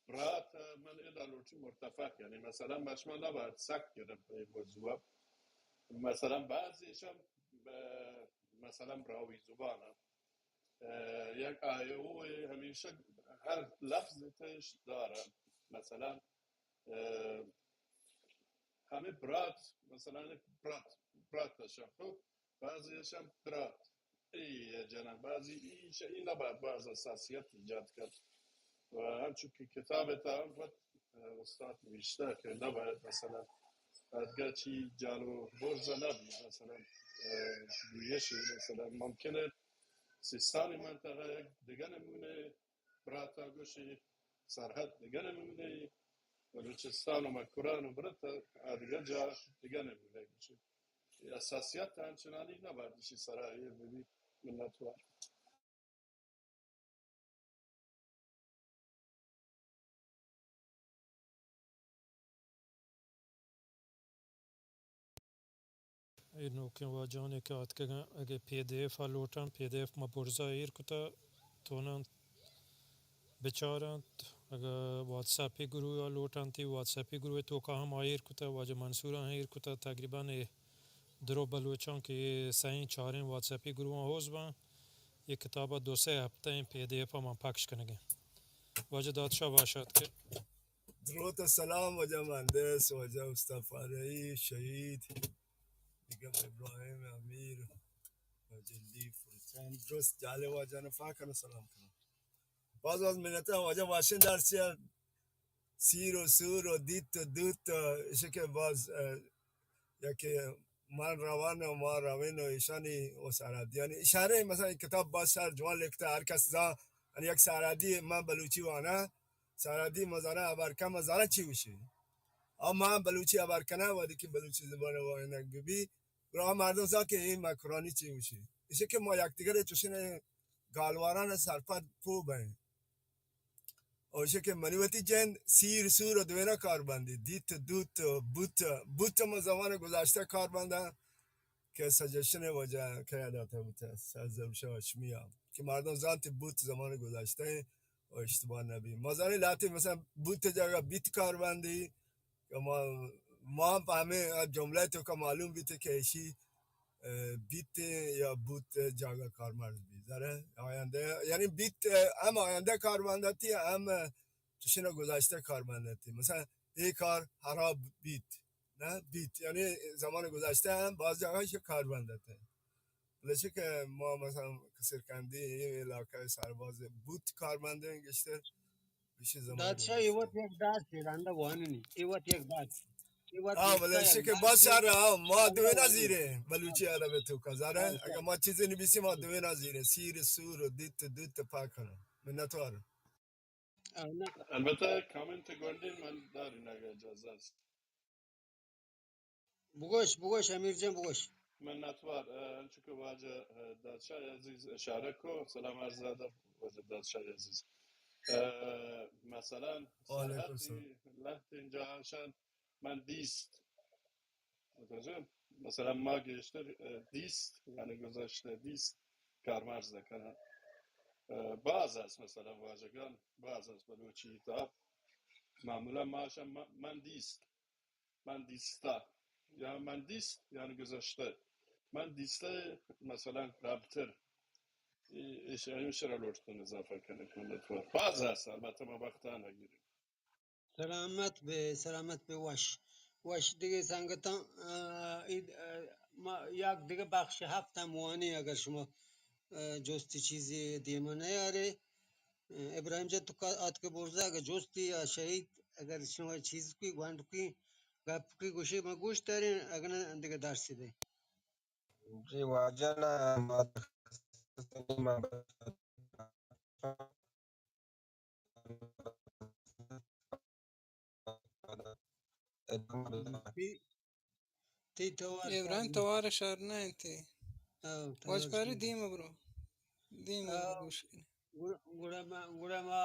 برات، اه، من ادا لوٹی مرتفع، یعنی مثلاً بر شما نباید سک گرفت به موضوع. مثلاً بعضیش هم، اه، مثلاً براهوی زبان هم، اه، یک آی او همیشه هر لفظ تش داره. مثلاً، اه، همه برات، مثلاً برات، برات تشه. خب، بعضیش هم برات. ای جناب، بعضی ایش، این نباید باز حساسیت ایجاد کرد. و همچون که کتاب تا هم وقت، اه، استاد نوشته که نباید مثلاً ادگه چی جال و برز نبی، مثلاً، اه، گویشی مثلاً ممکنه سیستان منطقه یک دگه نمونه براتا گوشی، سرحد دگه نمونه، بلوچستان و مکران و برت ادگه جا دگه نمونه گوشی. حساسیت همچنانی نباید ایشی سرا ایر ببی. منتوار. اے نوکیں واجہانے کہ آتکگاں، اگہ پی ڈی ایف ءَ لوٹاں، پی ڈی ایف ما برزا ایر کتا، توناں بچاراں، اگہ واتساپی گروہ ءَ لوٹاں، تی واتساپی گروہ ءِ توکا ہم آ ایر کتا، واجہ منصور ءَ ہم ایر کتا، تقریباً اے درو بلوچاں کہ اے سئیں چاریں واتساپی گروہاں ہوز باں، اے کتاب ءَ دو سے ہفتہ ایں پی ڈی ایف ءَ ما پکش کنگیں۔ واجہ دادشاہ وش آتکے۔ دروت و سلام واجہ مہندس، واجہ استاد پارہی، شہید، دگہ ابراہیم امیر، واجہ لی فرسان، درست جالے واجہ نفا کنو سلام کنو۔ باز باز منت واجہ واشن درسیا سیر و سور و دیت و دوت، اشکہ باز، اه، یکہ من روان و ما روین و ایشانی و سرحدیانی اشارہ، مثلاً کتاب باز شر جوان لکھتا، ہر کس زان، یعنی یک سرحدی من بلوچی وانا، سرحدی مزانا ہبر کن، مزانا چی وشی۔ اما من بلوچی ہبر کناں، وہدے کہ بلوچی زبان وانگ ببی، گڑا مردم زان کہ اے مکرانی چی وشی۔ اشکہ ما یکدیگر چوشن گالواران سرپد پو بئیں۔ او ایشی کہ منی وتی جند سیر سور و دوینا کار بندی، دیت دوت، بوت، بوت ما زمان گذشتہ کار بنداں کہ سجشن واجہ کیا داتا بوتا، سرزمش ہاشمی ءَ، کہ مردم زانت بوت زمان گذشتہ و اشتباہ نبی۔ ما زانی لاتی مثلاً بوت جاگہ بیت کار بندی، کہ ما، ما پہ ہمے جملہ توکا معلوم بیت کہ ایشی، اه، بیت یا بوت جاگہ کارمرز بیت۔ ذرا آیندہ، یعنی بیت، اه، ہم آیندہ کارمند اتی، ہم چشن گذشتہ کارمند اتی۔ مثلاً اے کار خراب بیت، نہ بیت، یعنی زمان گذشتہ ہم باز جاگہ ایشی کارمند اتی۔ بلے چہ کہ ما مثلاً کسرکندی اے علاقہ سرباز بوت کارمندیں گیشتر، گیشی زمان دادشاہ، اے گذشتہ۔ وت یک داس اے رندا واننی، اے وت یک داس، اے وت ہاں، بلے گشتا ایشی یک کہ داس باز اے۔ شر، ہاں، ما دوینا زیرے، بلوچی عرب توکا، زارے، ہاں، اگر ما چیزی نبیسی ما دوینا زیرے، سیر سور و دیت دوت پاک کنو۔ منتوار۔ آ، نہ۔ البتہ کامنت گونڈین من دارین اگر اجازہ است۔ بگوش، بگوش، امیر جان، بگوش۔ منتوار، اه، انچو کہ واجہ، اه، دادشاہ عزیز اشارہ کو، سلام عرض ادب واجہ دادشاہ عزیز۔ اه، مثلاً وعلیکم السلام۔ سرحدی لہتیں جاہاشان من دیست۔ متوجہ؟ مثلاً ما گیشتر، اه، دیست، یعنی گذشتہ دیست کارمرز کنن۔ اه، باز است، مثلاً واجگان باز است بلوچی تا معمولاً ماشان من، من دیست۔ من دیستا، یا من دیست، یعنی گذشتہ۔ من دیستہ، مثلاً قبلتر۔ ای-، ایش-، ایشرا لوٹتن اضافہ کنگ، منتوار۔ باز ہست، البتہ ما وقتا نگیریں۔ سلامت بے، سلامت بے، وش۔ وش دگہ سنگتاں، آ، اید، آ، ما یک دگہ بخش ہفت ہم وانی، اگر شما، آ، جستی چیزی دیما نیارے۔ ابراہیم جان، تو کا-، آتکے برزا، اگہ جستی یا شہید، اگر شما چیز کوئی گونڈ کوئی گپ کوئی گوشے، ما گوش داریں، اگہ نہ دگہ درسی دے۔ جی واجہ نا، ما تئی، تئی توار ابراہیم شر نہ۔ توار شر نہ انت۔ او، واجکاری تناز دیم برو. دیم برو، گوش کنی. گڑا، گڑا ما، گڑا ما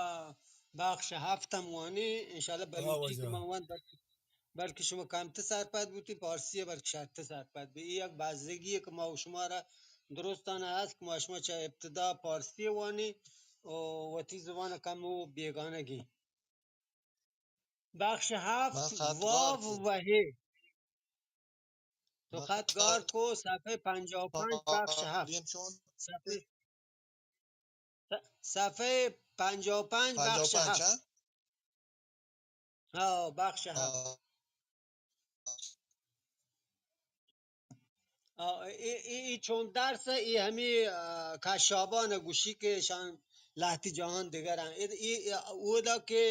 بخش ہفت ہم وانی، انشاءاللہ. ہاں، بلوچی کہ واجہ. من وان، بلکہ، بلکہ شما کمتر سرپد بوتی، پارسی بلکہ شرتر سرپد بی. ای یک بزگی کہ ما و شما را درستان است کہ ما شما چہ ابتدا پارسی وانی و وتی زبان کم و بیگانگی. بخش ہفت، واو و ہے. تو خط گار کو، صفحہ پنجاہ و پنج، بخش ہفت. صفحہ، صفحہ پنجاہ و پنج، بخش ہفت. ہاں، بخش ہفت. آ، ای، ای، ای چون درس، ای ہمی، آ، کشابان گوشی کہ شان لہتی جہان دگران. ای، ای، اودا کہ،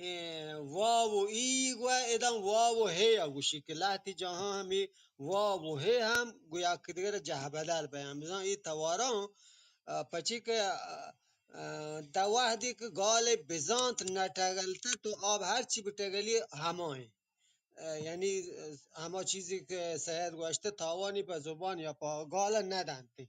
ای، واو و ای گو، ادان واو و ہے گوشی کہ لہتی جہان ہمی واو و ہے ہم گویا کہ دگر جہ بدل بیان. بزان ای تواران، آ، پچی کہ، آ، آ، دا وحدی کہ گال بزانت نہ ٹگلتا تو آب ہر چی بٹگلی ہمائیں. اه، یعنی، اه، ہما چیزی کہ سید گوشتے، تاوانی پہ زبان یا پہ گال ندنتی.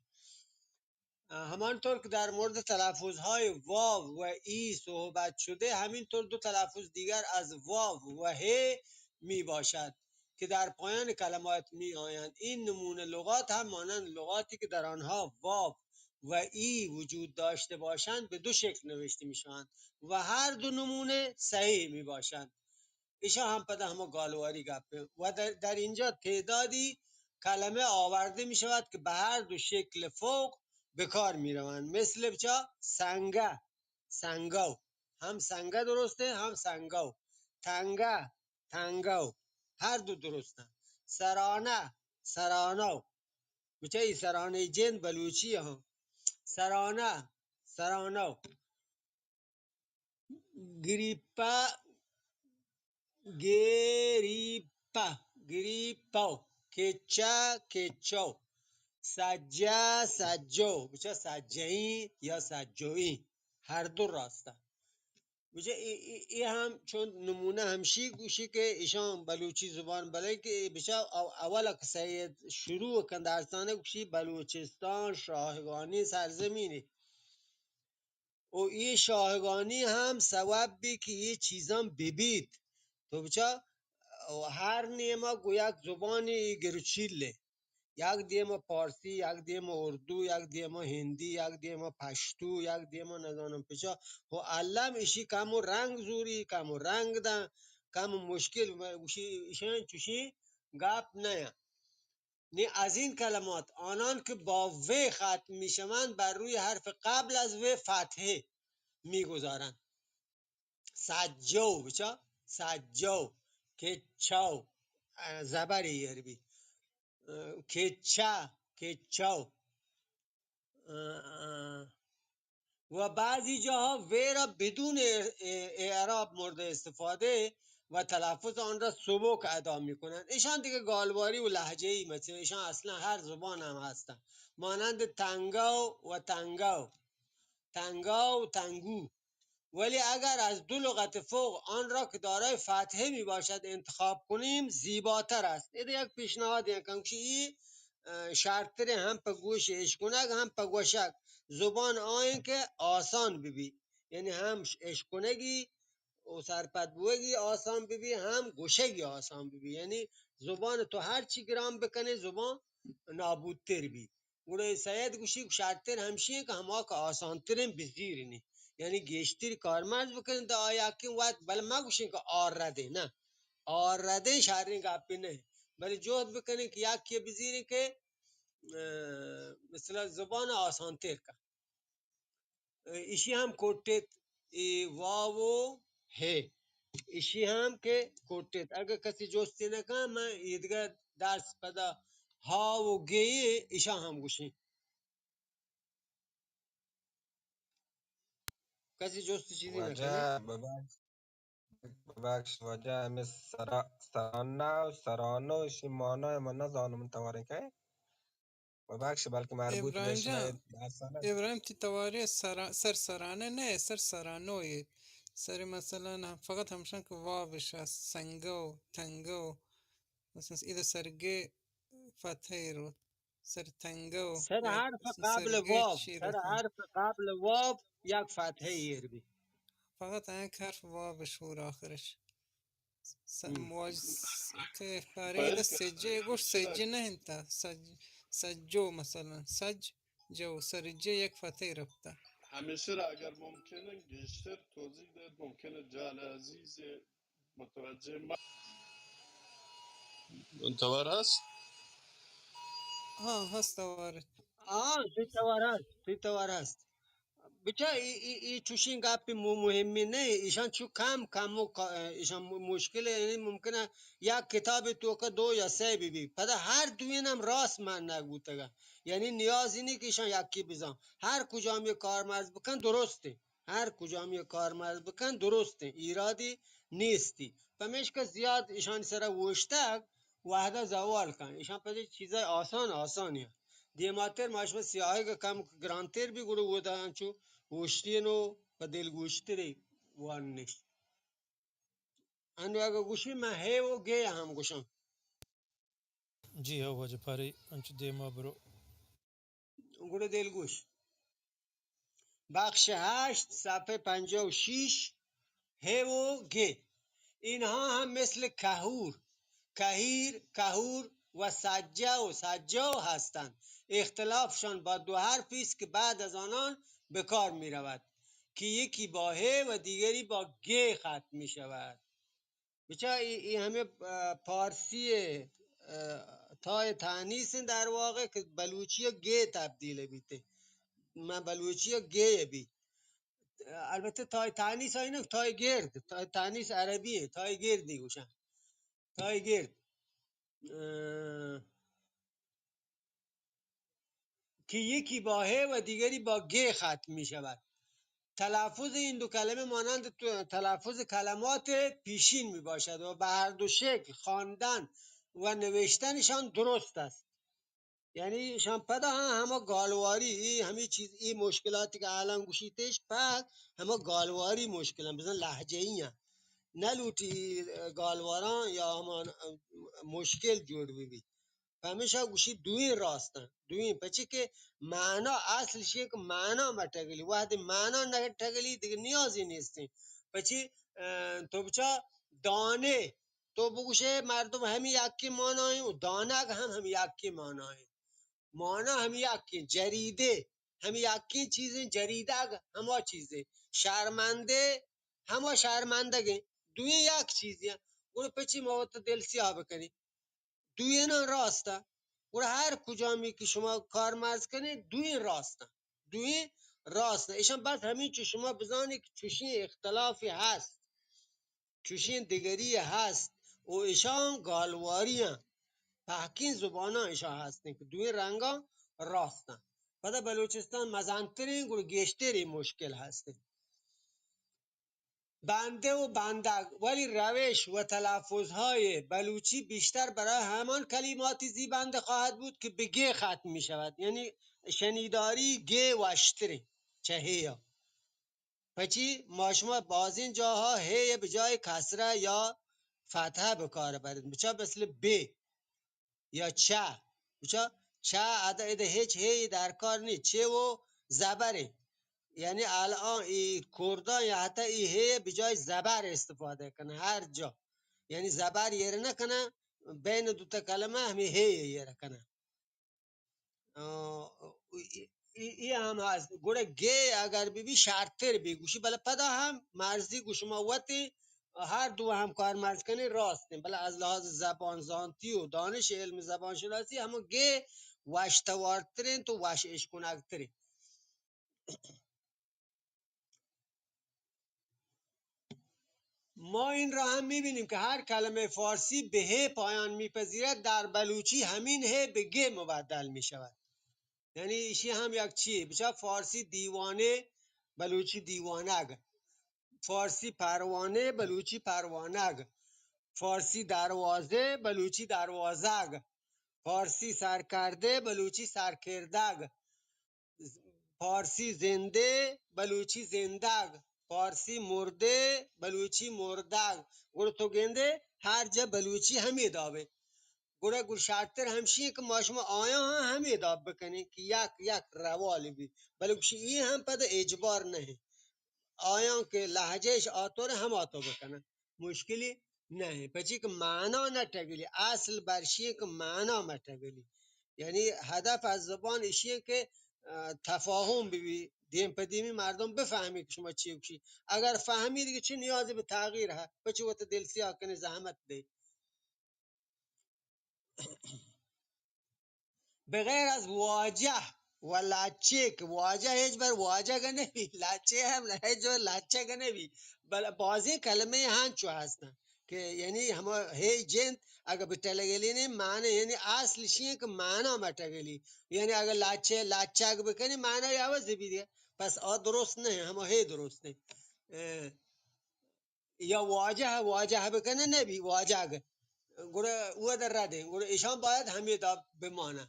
اه، ہمان طور کہ در مورد تلفظ های واو و ای صحبت شده، همینطور دو تلفظ دیگر از واو و هه می باشد که در پایان کلمات می آیند. این نمونه لغات هم مانند لغاتی که در آنها واو و ای وجود داشته باشند به دو شکل نوشته می شوند و هر دو نمونه صحیح می باشند. ایشاں ہم پدا ہما گالواری گپ انت. و در، در اینجا تعدادی کلمه آورده می‌شود که به هر دو شکل فوق به کار می‌روند. مثل بچا سنگه، سنگو. ہم سنگه درسته، ہم سنگو. تنگه، تنگو. ہر دو درستن. سرانه، سرانو. بچا ای سرانه جند بلوچی ہاں. سرانه، سرانو. گریپہ، گریپہ، گریپو، کچہ، کچو، سجہ، سجو، بچا سجہیں یا سجوئیں، ہر دو راستہ. بچا ای، ای، ای ہم چون نمونہ ہمشی گوشی کہ ایشان بلوچی زبان بلے کہ بچا او-، اول کہ سید شروع کن درسانہ گوشی بلوچستان شاہگانی سرزمینی. و اے شاہگانی ہم سوب بی کہ اے چیزاں ببیت. تو بچا، و ہر نیما گو یک زبانی گروچیلے. یک دیما پارسی، یک دیما اردو، یک دیما ہندی، یک دیما پشتو، یک دیما نزانم پچا. و الم اشی کم و رنگ زوری، کم و رنگ دن، کم و مشکل، اشی، اشان چوشی گپ نیاں. نی از این کلمات، آنان که با و ختم می‌شوند، بر روی حرف قبل از و فتحه می‌گذارند. سجو، بچا؟ سجو. کچو. اه، زبر ای عربی. اه، کچه، کچو. اه، اه. و بعضی جاها و را بدون اع-، اع-، اعراب مورد استفاده و تلفظ آن را سبک ادا می‌کنند. ایشان دیگه گالواری و لهجه‌ای، مثلاً ایشان اصلاً هر زبان هم هستن، مانند تنگو و تنگو، تنگا و تنگو. ولی اگر از دو لغت فوق آن را که دارای فتحه می‌باشد انتخاب کنیم، زیباتر است. ادا یک پیشنهاد یک کمشی ای، اه، شرترین هم په گوش اشکنگ، هم په گوشگ. زبان آئیں که آسان ببی. یعنی هم ش-، اشکنگی و سرپد بوگی آسان ببی، هم گوشگی آسان ببی. یعنی زبان تو هر چی گران بکنی، زبان نابودتر بی. گڑا سید گوشی شرتر ہمشی انت کہ ہما کہ آسانترین بزیرنی، یعنی گیشتر کارمرز بکنین دا آیا کہ وقت، بلے ما گوشین کہ آر ردے نہ، آر ردے شرین گپی نہ، بلے جہد بکنین کہ یکی بزیرین کہ، اه، مثلاً زبان آسانتر کن. ایشی ہم کٹت، ای واو و ہے. ایشی ہم کہ کٹت. اگہ کسی جستی نکن، من ایدگہ درس پدا ہا و گے ایشاں ہم گوشیں. کسی جست چیزی نکنے؟ واجہ ببخش، ببخش واجہ، ہمیں سرا-، سرانا و سرانو، اشی مانا من نزانم، من تواریں کہ ببخش، بلکہ مربوط ابراہیم بشنہ جان، درسانہ۔ ابراہیم، تی توارے سرا-، سر سرانہ نہ، سر سرانو یے۔ سر مثلاً فقط ہمشان کہ واو بشا، سنگو، تنگو، مثلاً ادا سرگے فتحہ رو۔ سرتنگو، سر حرف قبل سرگیت واب، شیر سر حرف قبل واب یک فتحه ایر بی. فقط یک حرف واب شور آخرش. س-، ہم. مواج-، س-، کہ فرید سجے گوش سجے نہ انت، سج-، سجو مثلاً، سج جو سرجے یک فتحے رپتا. ہمیشہ را اگر ممکن ہے گیشتر توضیح دے، ممکن ہے جان عزیز متوجہ ما. توار است؟ ہاں، ہست توار. ہاں، تی توار است، تی توار است. بچا ای، ای، ای چوشیں گپے مو-، مهمی نه، ایشان چو کم کم و کا-، ایشان مو-، مشکل، یعنی ممکنه یک کتاب توکا دو یا سه بی بی. پدا هر دوین هم راست من نگوتگا. یعنی نیازی نی که ایشان یکی بزان. هر کجامی کارمرز بکن درسته. هر کجامی کارمرز بکن درسته. ایرادی نیستی. پمیشکا زیاد ایشان سر اوشتگ وهدا زوال کن. ایشان پدا چیزای آسان آسانی. دیماتر ما شما سیاهگ کم گرانتر بی گڑو ودا انچو اوشتین و په دلگوشتری وانش. انو اگه گوشی من هی و گی هم گوشم. جی ہو واجہ پاری انچو دیما برو. گڑا دلگوش. بخش هشت، صفحه پنجاه و شش، ه و گ. اینها هم مثل کهور، کهیر، کهور و سجه و سجه هستند. اختلافشان با دو حرفی است که بعد از آنان به کار می‌رود که یکی با ه و دیگری با گ ختم می‌شود. بچا ای، ای همے، اه، پارسی، اه، تای تانیس در واقع که بلوچی گ تبدیل بیته. من بلوچی گ بی. البته تای تانیس اینه، تای گرد، تای تانیس عربیه، تای گردی گوشن. تای گرد. اه، که یکی با ه و دیگری با گ ختم می‌شود. تلفظ این دو کلمه مانند تو-، تلفظ کلمات پیشین می‌باشد و به هر دو شکل خواندن و نوشتنشان درست است. یعنی شان پدا هم همه گالواری، ای همه چیز، ای مشکلاتی که الان گوشیتش، پک همه گالواری مشکل هم، بزن لهجه‌ای هم. نلوٹی گالواران یا همان مشکل جوڑ بی. پمیشا گوشی دوئیں راستن، دوئیں، پچی کہ معنا اصل شی کہ معنا ما ٹگلی، وہدے معنا نہ ٹگلی دگہ نیازی نیستیں. پچی، اه، تو بچا دانے، تو بگوشے مردم ہمی یکی مانا ایں و دانگ ہم ہمی یکی مانا ایں. مانا ہمی یکی، جریدے ہمی یکی چیزیں، جریدگ ہما چیزیں، شرمندے ہما شرمندگیں، دوئیں یک چیزیں. گڑا پچی ما وت دل سیاہ بکنی؟ دوئیناں راست ء. گڑا ہر کجامی کہ شما کارمرز کنیں، دوئیں راست ء. دوئیں راست ء. ایشاں بس ہمینچو شما بزانیں کہ چوشیں اختلافے ہست، چوشیں دگری ہست و ایشاں گالواریاں، پہکیں زباناں ایشاں ہستیں کہ دوئیں رنگاں راستاں. پدا بلوچستان مزنتریں، گڑا گیشتریں مشکل ہستیں. بنده و بندگ، ولی روش و تلفظهای بلوچی بیشتر برای همان کلمات زیبنده خواهد بود که به گ ختم می‌شود. یعنی شنیداری گ وشتره چه هیا. پچی ما شما بازین جاها هی به جای کسره یا فتحه به کار برید. بچه مثل ب. یا چه. بچا چه ادا، ادا هیچ هی درکار نی. چه و زبره. یعنی الان ای کردان یا حتی ای هی به جای زبر استفاده کنه هر جا. یعنی زبر یه نکنه، بین دوتا کلمه همی هی یه کنه. آه، ای، ای، ای هم هست. گڑا گ اگر بی بی شرتر بی گوشی، بلے پدا هم مرزی گوش ما وتی هر دو هم کارمرز کنی راستیں، بلے از لحاظ زبان زانتی و دانش علم زبان شناسی همو گ وش توارترین تو وش اشکنگترین. ما این را هم می‌بینیم که هر کلمهٔ فارسی به ه پایان می‌پذیرد، در بلوچی همین ه به گ مبدل می‌شود. یعنی ایشی هم یک چیه، بچا فارسی دیوانه، بلوچی دیوانگ، فارسی پروانه، بلوچی پروانگ، فارسی دروازه، بلوچی دروازگ، فارسی سرکرده، بلوچی سرکردگ، پارسی زندے، بلوچی زندگ، پارسی مردے، بلوچی مردگ. گڑا تو گندے ہر جا بلوچی ہمے دابے. گڑا گڑ شرتر ہمشی کہ ما شما آیاں ہم ہمے داب بکنیں کہ یک یک روال بی، بلے گوشی اے ہم پد اجبار نہ انت۔ آیاں کہ لہجہ اش آتور ہم آتو بکنن، مشکلی نہ انت، پچی کہ معنا نہ ٹگلی، اصل برشی کہ معنا مہ ٹگلی۔ یعنی ہدف از زبان اشی کہ، اه، تفاہم بی، دیم پہ دیمی مردم بفہمی کہ شما چی گوشی۔ اگر فہمی، دیگہ چی نیازی بہ تغییر ہے؟ پچی وت دل سیاہ کنی، زحمت دے؟ بغیر از واجہ و لچک، واجہ ہچ بر واجگ نبی، لچک ہم ہچ بر لچک نبی، بل بازیں کلمہ ہنچو ہستن کہ یعنی ہما ہے جند اگہ بہ ٹلگلینی معنی، یعنی اصل شی کہ معنا مہ ٹگلی۔ یعنی اگہ لچک، لچک بکنی، معنا عوض بی دیگہ۔ پس آ درست نہ انت، ہما ہے درست انت۔ اه، یا واجہ، واجہ بکنہ نبی، واجگ۔ گڑا او در رد انت۔ گڑا ایشان باید ہمے داب بمانہ۔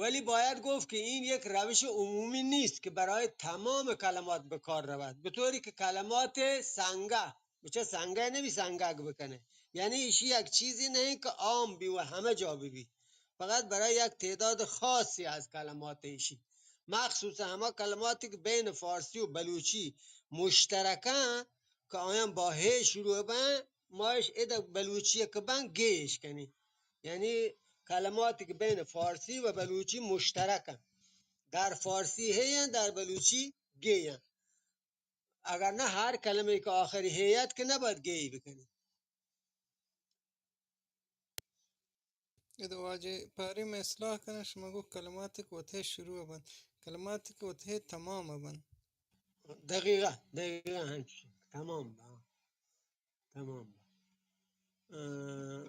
ولی باید گفت که این یک روش عمومی نیست که برای تمام کلمات به کار رود، به طوری که کلمات سنگه، بچه سنگه نبی، سنگگ بکنه، یعنی ایشی یک چیزی نه که عام بی و همه جا ببی، فقط برای یک تعداد خاصی از کلمات ایشی، مخصوصا هما کلماتی که بین فارسی و بلوچی مشترکن که آیان با هی شروع بن، ما اش ادا بلوچی که بن گیش کنی. یعنی کلماتی که بین فارسی و بلوچی مشترکن، در فارسی هی انت، در بلوچی گی انت. اگر نه، هر کلمه که آخری هی ات که نباید گی بکنی. ادا واجہ پاری من اصلاح کناں، شما گو کلماتی که وتهی شروع بنت، کلماتی که وتهی تمام بنت. دقیقا، دقیقا هنچی. تمام با. تمام با. اه،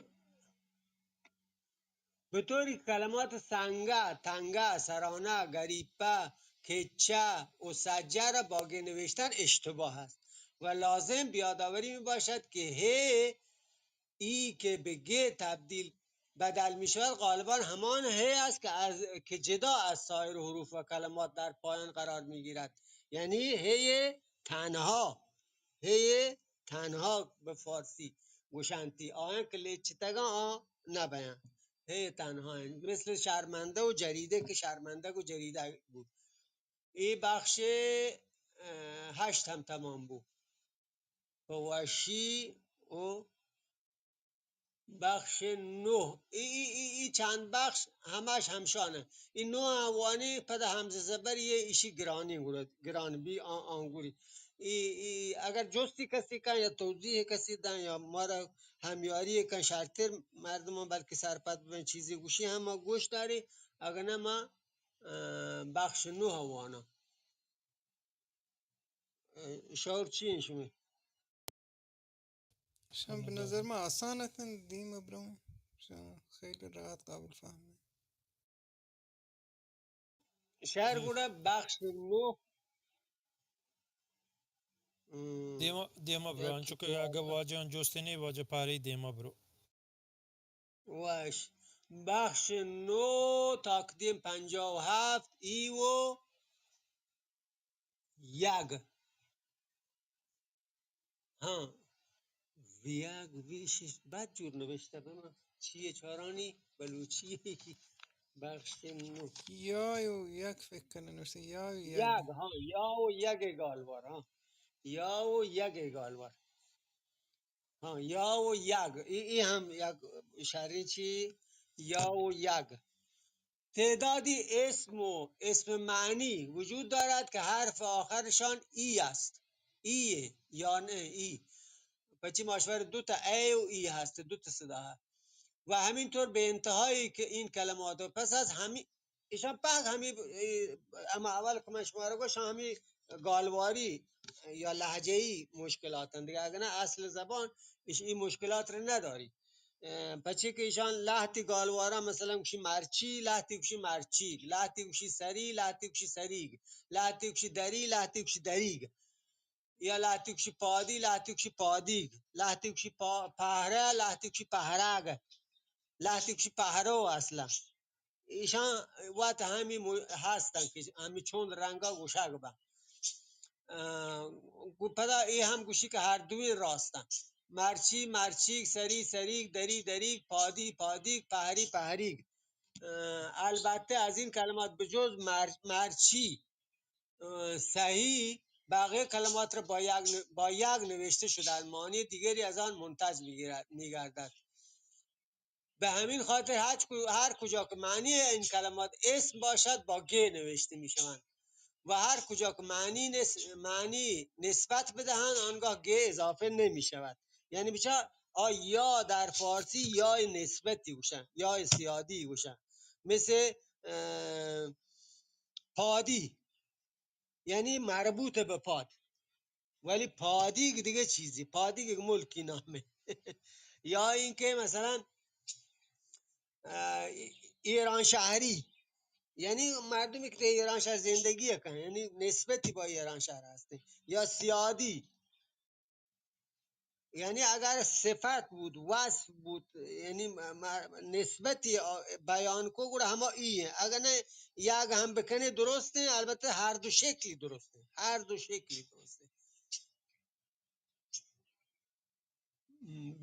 به طوری که کلمات سنگه، تنگه، سرانه، گریپه، کچه و سجه را با گ نوشتن اشتباه است و لازم به یادآوری می‌باشد که ه ای که به گ تبدیل، بدل می‌شود، غالبا همان ه است که از، که جدا از سایر حروف و کلمات در پایان قرار می‌گیرد. یعنی هی تنها، هی تنها به فارسی گوشنتی، آیان که لیچتگان آ نبیان، هی تنها انت. مثل شرمنده و جریده که شرمندگ و جریده بود. ای بخش، اه، هشت هم تمام بود. پہ وشی و بخش نُہ، ای، ای، ای، ای چند بخش ہماش ہمشانہ. ای نُہ آں وانی پدا ہمزہ زبر یے، ایشی گرانی گڑا، گران بی آں، آنگوری. ای، ای، اگر جستی کسی کن یا توضیح کسی دن یا مارا ہمیاری کن، شرتر مردمان بلکہ سرپد ببن، چیزی گوشی ہم ما گوش داری، اگر نہ ما، اه، بخش نُہ واناں. شعر چی انت شمئے؟ شان به نظر من آسان اتن، دیم برون. شان خیلی راحت قابل فهمه. شعر گڑا بخش نُہ. دیما، دیما برو، انچو کہ اگہ واجہ جوستنے، واجہ پارے دیما برو. وش. بخش نُہ، تاکدیم پنجاه و هفت، ای و یک. ہاں. ویگ ویش بد جور نوشتہ بہ من. چیے چارانی بلوچی. بخش نُہ. یا و یک فکر کنہ نوشتہ، یا و یک. یک، ہاں، یا و یک گالوار، ہاں. یا و یک گالوار. ہاں، یا و یک. ای، ای ہم یک شریں چی، یا و یک. تعدادی اسم و اسم معنی وجود دارد که حرف آخرشان ای است. ای، یا نه ای. پچی ماشور دو تا ای و ای هست، دو تا صدا هست. و همینطور به انتهایی که این کلمات و پس از همی-، ایشان پاک همی، ای، اما اول که من شما رو گوشم، همی گالواری یا لهجه‌ای مشکلات اند دیگه، اگه نه اصل زبان ایش این مشکلات رو نداری. اه، پچی که ایشان لهتی گالوارا مثلاً گوشی مرچی، لهتی گوشی مرچیگ، لهتی گوشی سری، لهتی گوشی سریگ، لهتی گوشی دری، لهتی گوشی دریگ، یا لهتی گوشی پادی، لهتی گوشی پادیگ، لهتی گوشی پا-، پهره، لهتی گوشی پهرگ، لهتی گوشی پهرو اصلاً. ایشان وت ہمی مو-، ہستن کہ ہمی چون رنگا گوشگ بن. اه، گو-، پدا اے ہم گوشی کہ ہر دوئیں راستن. مرچی، مرچیگ، سری، سریگ، دری، دریگ، پادی، پادیگ، پہری، پہریگ. اه، البته از این کلمات به جز مر-، مرچی، اه، صحیح، بقیه کلمات را با یک ن-، با یک نوشته شده‌اند، معنی دیگری از آن منتج می‌گیرد، می‌گردد. به همین خاطر هر کو-، هر کجا که معنی این کلمات اسم باشد، با گ نوشته می‌شوند و هر کجا که معنی نس-، معنی نسبت بدهند، آنگاه گ اضافه نمی‌شود. یعنی بچار، آ یا در فارسی یا نسبتی گوشن، یا سیادی گوشن. مثل، اه، پادی، یعنی مربوط به پاد، ولی پادیگ دیگه چیزی، پادیگ یک ملکی نامه. یا اینکه مثلاً، اه، ایرانشهری، یعنی مردمی که در ایرانشهر زندگی کنن، یعنی نسبتی با ایرانشهر هستن. یا سیادی، یعنی اگر صفت بود، وصف بود، یعنی م-، م-، نسبتی آ-، بیان کو، گڑا ہما ای ہیں. اگر نہ، یک ہم بکنے درست ہیں، البتہ ہر دو شکلی درست ہیں، ہر دو شکلی درست ہیں.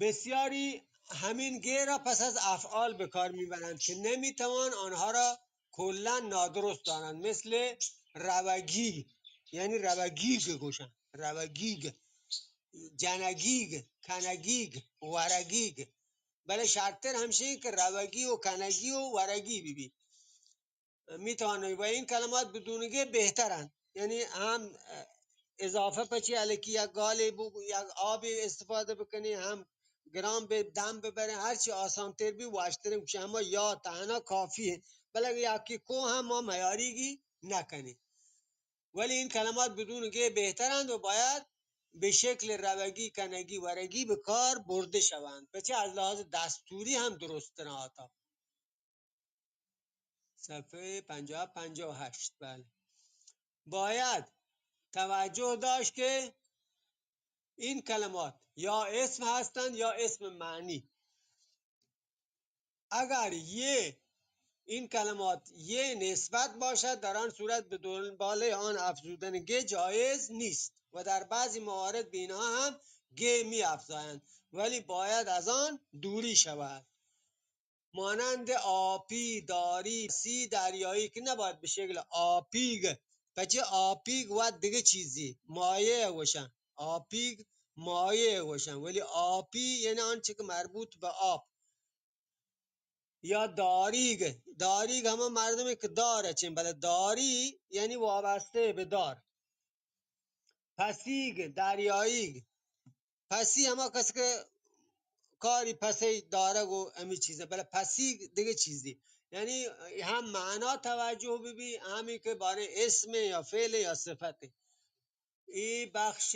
بسیاری همین گ را پس از افعال به کار می‌برند که نمی‌توان آنها را کلاً نادرست دانند، مثل روگی، یعنی روگیگ گوشن، روگیگ، جنگیگ، کنگیگ، ورگیگ. بلے شرطر ہمشی کہ روگی و کنگی و ورگی ببی. می‌توان و این کلمات بدون گ بهترند، یعنی ہم اضافه پچی الکی یک گالے بو، یک آبے استفاده بکنی، ہم گران به دم ببریں، ہرچی آسانتر بی واشتریں، گوشی ہما یا تہنا کافی ہیں. بلے اگه یکی کو ہم ما میاریگی نکنی. ولی این کلمات بدون گ بهترند و باید به شکل روگی، کنگی، ورگی به کار برده شوند. پچه از لحاظ دستوری هم درست‌ترن آتا. صفحهٔ پنجاه، پنجاه و هشت، بله. باید توجه داشت که این کلمات یا اسم هستند یا اسم معنی. اگر یه، این کلمات یه نسبت باشد، در آن صورت به دنبال آن افزودن گ جایز نیست و در بعضی موارد به اینها هم گ می‌افزایند، ولی باید از آن دوری شود. مانند آپی، داری، پسی، دریایی که نباید به شکل آپیگ. پچه آپیگ و دیگه چیزی، مایع گوشن. آپیگ مایع گوشن، ولی آپی یعنی آنچه که مربوط به آب. یا داریگ، داریگ ہما مردمے کہ دار اچیں، بلے داری یعنی وابسته به دار. پسیگ، دریاییگ. پسی ہما کس کہ کاری پسی دارگ و ہمی چیزیں، بلے پسیگ دگہ چیزی. یعنی ہم معنا توجہ ببی، ہمی کہ باریں اسم یا فعل یا صفت. ای بخش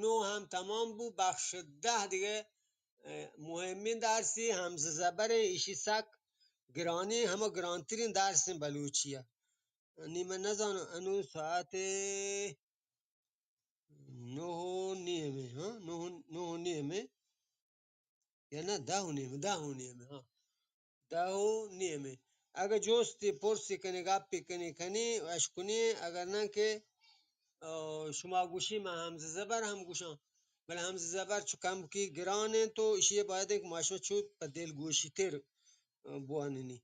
نو ہم تمام بو، بخش دہ دگہ، اه، مہمین درسی، ہمزہ زبر، ایشی سک گرانی، ہما گرانترین درس بلوچی ء. نی من نزاناں، انو ساعت نو و نیمے، ہاں، نو، نو و نیمے، یا نہ، دہ و نیمے، دہ و نیمے، ہاں، دہ و نیمے. اگہ جستے پرسے کنے، گپے کنے، کنے، اش کنے، اگر نہ کہ، آ، شما گوشی من ہمزہ زبر ہم گوشاں، بلے ہمزہ زبر چو کمکی گران انت و اشی باید انت کہ ما شما چو پہ دلگوشی تر، آ، بواننی.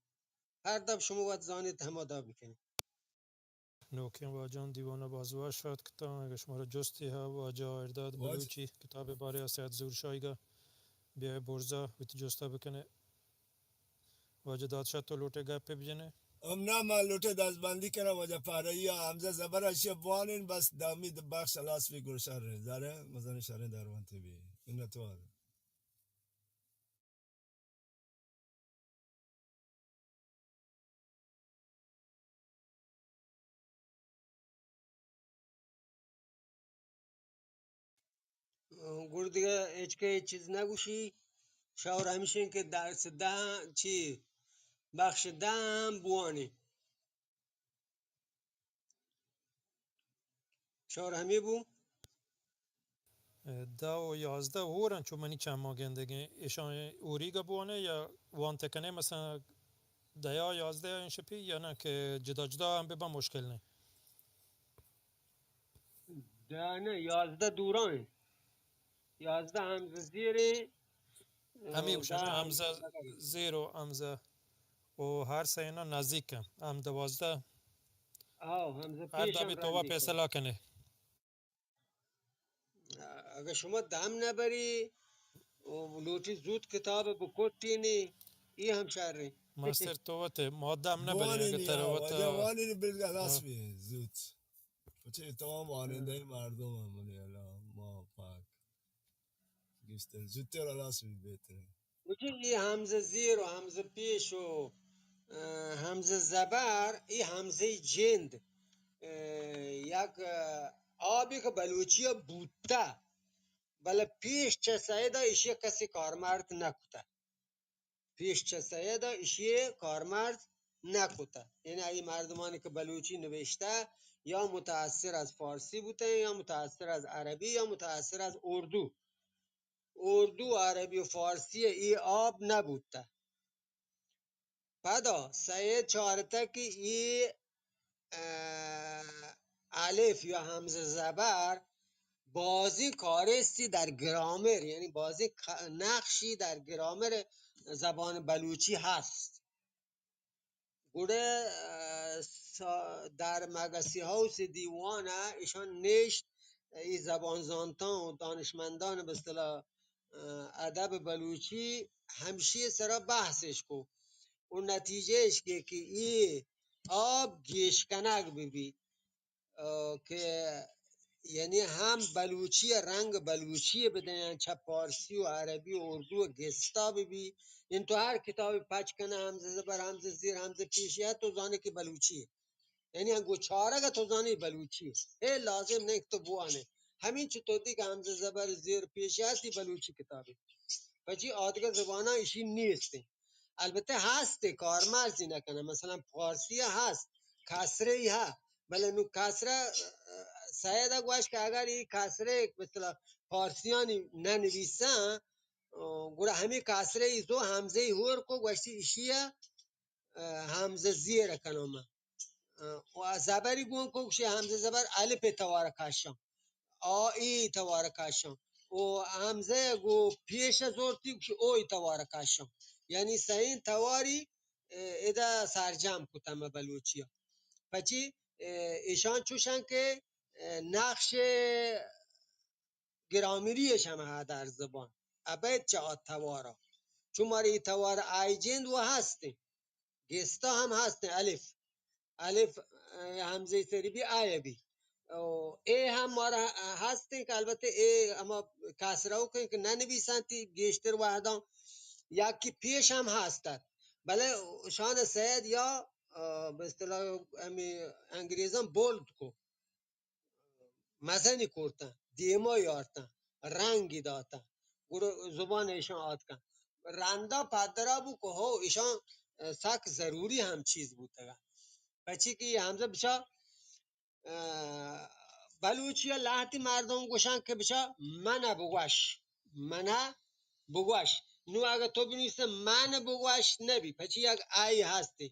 ہر دپ شما وت زانیت ہما دپ بکنیت. نوکیں واجہاں دیوان ء باز وش اتک تاں. اگہ شمارا جستے ہا واجہ آئرداد واجہ بلوچی کتاب ء بارے ء سید ظہور شاہیگ ء بیائے برزا وتی جست ء بکنے. واجہ دادشاہ تو لوٹے گپے بجنے؟ ہم نا، ما لوٹے دزبندی کناں واجہ پارئی ء ہمزہ زبر اشی ء بوانین، بس دامی بخش ہلاس بی گڑا شریں، زارے مزن شریں دروانتے بی. منتوار. گڑا دگہ ہچ کہ ہچ چیز نہ گوشی، شور ہمیش انت کہ درس دہ چی بخش دہ ہم بوانی. شور ہمی بو. دہ و یازدہ ہور انت چو منی چماں گندگیں. ایشاں ہوریگ ء بوانے یا وانت کنے، مثلاً دہ یا یازدہ ء انشپی، یا نہ کہ جدا جدا ہم بباں مشکل نہ؟ دہ نہ، یازدہ دورا انت. یازدہ ہمزہ زیر ایں، ہمے گوشن، ہمزہ زیر و ہمزہ و ہر سئے اینا نزیک ایں۔ ہم دوازدہ، آؤ، ہمزہ ہر پیش دابی ہم تو وا رندی کن۔ فیصلہ کنے۔ اگہ شما دم نہ بری و لوٹی زوت کتاب بکٹینی، ای ہم شر ایں۔ مستر تو وتے ما دم نہ بری، اگہ ترا وتا وانینی، بالکل خلاص بی زوت۔ پچے تمام وانندہ مردم ہم منی اللہ ما پاک۔ گیشتر زوتر ہلاس بی بہتر ایں۔ گوشی اے ہمزہ زیر و ہمزہ پیش و، اه، ہمزہ زبر، اے ہمزہ جند، اه، یک، اه، آبی کہ بلوچی بوتہ، بلے پیش چہ سید ءَ ایشی کسی کارمرد نہ کتہ۔ پیش چہ سید ءَ ایشی کارمرد نہ کتہ۔ یعنی اے مردمانی کہ بلوچی نوشتہ یا متاثر از فارسی بوتہ یا متاثر از عربی یا متاثر از اردو۔ اردو، عربی و فارسی اے آب نہ بوتہ۔ پدا سید چارتہ کہ اے، اه، الف یا ہمزہ زبر بازیں کارستی در گرامر، یعنی بازیں ک-، نقشی در گرامر زبان بلوچی ہست۔ گڑا، اه، سا-، در مگسی ہاوس دیوان ءَ ایشان نشت، اے زبان زانتاں و دانشمندان، بہ اصطلاح، اه، ادب بلوچی ہمشی سرا بحثش کو و نتیجہ اش کہ، کہ اے آب گیش کنگ بہ بی۔ اه، کہ یعنی ہم بلوچی ءَ رنگ بلوچی ءَ بدیاں، چہ پارسی و عربی و اردو ءَ گستا بہ بی۔ یعنی تو ہر کتابے پچ کنہ، ہمزہ زبر، ہمزہ زیر، ہمزہ پیش ءَ، تو زانے کہ بلوچی ایں۔ یعنی انگو چارگ ءَ تو زانے بلوچی ایں۔ اے لازم نہ کہ تو بوانے۔ ہمینچو تو دی کہ ہمزہ زبر زیر پیش ءَ ہستی بلوچی کتابے۔ پچی آدگہ زباناں ایشی نیست ایں۔ البتہ ہست، کارمرزی نہ کنہ۔ مثلاً فارسی ءَ ہست، کسرہ ای ہا، بلے نوں کسرہ، اه، سید ءَ گوشت کہ اگر اے کسرہ، مثلاً فارسیانی نہ نویساں، اه، گڑا ہمے کسرہ ای زو ہمزہ ای ہور کو، گوشتی ایشی ءَ، اه، ہمزہ زیر کناں من۔ اه، و زبری گون کو، گوشی ہمزہ زبر الف ءِ توار کشاں۔ آ ای توار کشاں۔ و ہمزہ گو پیش زورتی، گوشی او ای توار کشاں۔ یعنی سئیں تواری، اه، ادا سرجم کتم بلوچی ءَ۔ پچی، اه، ایشان چوشن کہ، اه، نقش گرامری اش ہم ہا در زبان۔ ابید چہ آ توارا۔ چون مارا ای توار آئی جند و ہستیں۔ گستا ہم ہستیں، الف۔ الف، اه، ہمزہ سری بی، آئی بی۔ او اے ہم مارا ہستیں کہ البتہ اے ہما کسرہ و کن کہ نہ نویسنتی گیشتر وہداں، یا کہ پیش ہم ہست ات۔ بلے شان سید یا، اه، بہ اصطلاح ہمے انگریزاں بولڈ کو۔ مزنی کرتن، دیما یارتن، رنگی داتن، گڑا زبان ایشان آتکن۔ رندا پدرا بو کہ ہو، ایشان، اه، سک ضروری ہم چیز بوتگا۔ پچی کہ یہ ہمزہ بچا، اه، بلوچی لہتی مردم گوشن کہ بچا منا بگوش، منا بگوش۔ نو اگہ تو بنویسے من بگوش نبی، پچی یک آئی ہستی۔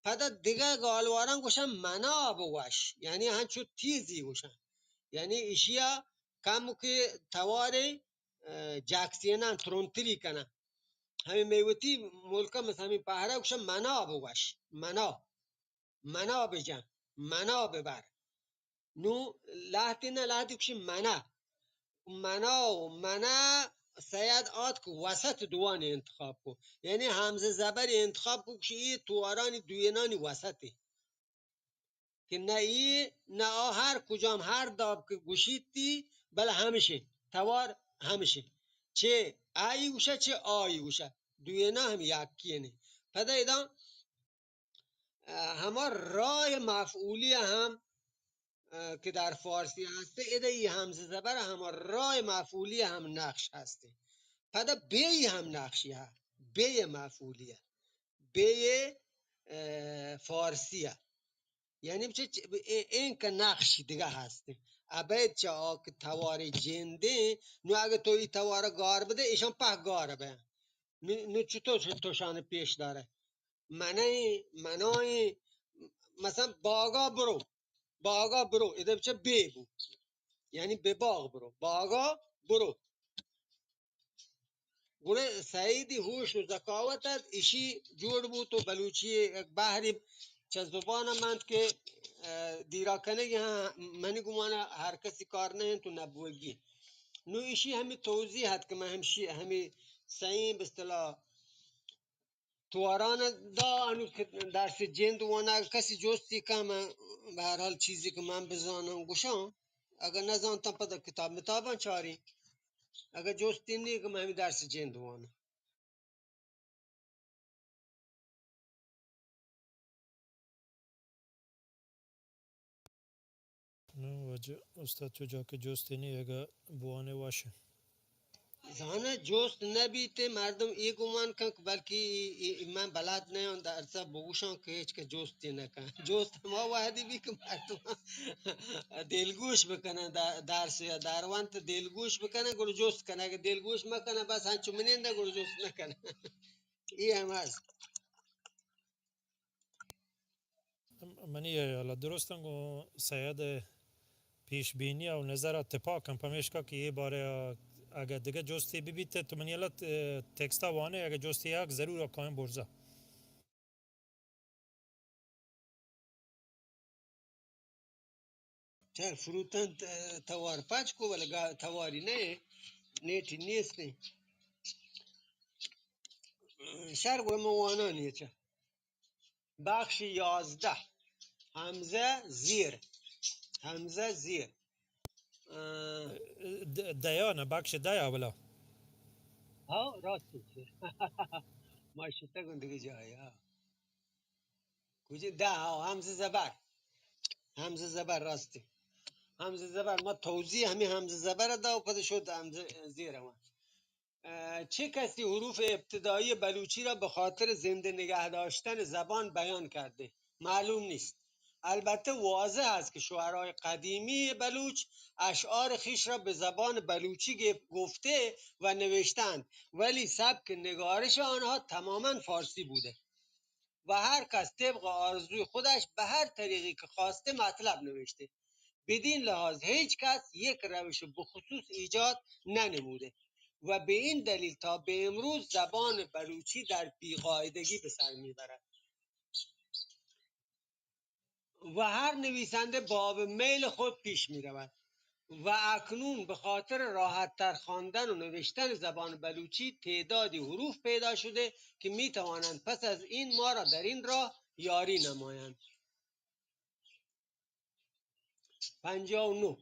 پدا دگہ گالواراں گوشن منا بگوش، یعنی ہنچو تیزی گوشن۔ یعنی ایشیا کم کہ توارے، اه، جاکسیناں ترونتری کنن۔ ہمے مئے وتی ملکا مثلاً ہمے پہرا گوشن منا بگوش، منا، منا بجن، منا ببر۔ نوں لہتے نہ لہتے گوشی منا۔ منا و منا سید آتک وسط دوانی انتخاب کو۔ یعنی ہمزہ زبر انتخاب کو، گوشی اے توارانی دوینانی وسطی۔ کہ نہ اے، نہ آ، ہر کجام، ہر داب کہ گوشیتی، بلے ہمشی، توار ہمشی۔ چہ آئی گوشہ، چہ آئی گوشہ۔ دوینا ہم یکی نے۔ پدا ادا اه، ہما رای مفعولی ہم، اه، کہ در فارسی ہست، ادا ای ہمزہ زبر ہما رای مفعولی ہم نقش ہست۔ پدا بے ای ہم نقشی ہا، بے مفعولی، بے، اه، فارسی۔ یعنی چہ، چہ، اے، اینکہ نقشی دگہ ہست۔ ابید چہ آ کہ توار جندیں، نو اگہ تو ای توار گار بدے، ایشان پہ گار بے۔ نو، نو چطور تو شان پیش دارے؟ منئیں، منائیں، مثلاً باغا برو، باغا برو، ادا بچہ بے بو، یعنی بہ باغ برو، باغا برو۔ گڑا سعیدی ہوش و ذکاوت ات، ایشی جوڑ بوت و بلوچی یک بحری چہ زبان مند کہ، اه، دیرا کنگی ہاں، منی گمان ہر کسی کار نہ انت و نبوگی۔ نو ایشی ہمی توضیح ات کہ من ہمشی، ہمی سئیں بہ اصطلاح تواران دا، انو کہ درس جند وانا، اگہ کسی جستی کن من بہ ہر حال چیزی کہ من بزاناں گوشاں، اگہ نزانتاں پدا کتاب متاباں چاریں، اگہ جستی نی کہ من ہمی درس جند وانا۔ نو واجہ استاد چو جا کہ جستی نی اگہ بوانے واشیں۔ زاناں جست نہ بیت، مردم اے گمان کن کہ بلکہ اے، اے، اے من بلد نیاں، درسا بگوشاں کہ ہچ کہ جست نہ کن۔ جست ہما وہدی بی کہ مردم دلگوش بکنن، دا-، درس یا درونت دلگوش بکنن، گڑا جست کنن۔ اگہ دلگوش مکنن، بس ہنچو منندن، گڑا جست نہ کنن۔ اے ہم ہست۔ منی ہیال ء درستاں گوں سید ء پیش بینی ء نظر ء تپاک انت، پمیشکا کہ اے بارہ ء اگہ دگہ جستے بہ بیت تو منی ہیال ء ت-، ٹیکسٹ ء وانے، اگہ جستے یاک ضرور ء کائیں برزا۔ چہ فروتن ت-، توار پچ کو، ولے گا-، تواری نہ، نیٹی نیست۔ شر گڑا من وانانی چہ۔ بخش یازدہ، همزه زیر. همزه زیر. اه، د-، دیا نه، بخش دیا بلا. ها، راست می‌گی. ما شتگون دیگه جایی، ها. کجا ده، ها، همزه زبر. همزه زبر راستی. همزه زبر، ما توضیح همین همزه زبر دا و پد شد همزه زیر ما. اه، چه کسی حروف ابتدایی بلوچی را به خاطر زنده نگه داشتن زبان بیان کرده؟ معلوم نیست. البته واضح است که شعرای قدیمی بلوچ اشعار خیش را به زبان بلوچی گف-، گفته و نوشتند، ولی سبک نگارش آنها تماماً فارسی بوده. و هر کس طبق آرزوی خودش به هر طریقی که خواسته مطلب نوشته. بدین لحاظ هیچ کس یک روش بخصوص ایجاد ننموده و به این دلیل تا به امروز زبان بلوچی در بیقاعدگی به سر می‌برد. و هر نویسنده باب میل خود پیش می‌رود و اکنون به خاطر راحت‌تر خواندن و نوشتن زبان بلوچی تعدادی حروف پیدا شده که می‌توانند پس از این ما را در این راه یاری نمایند. پنجاه و نه،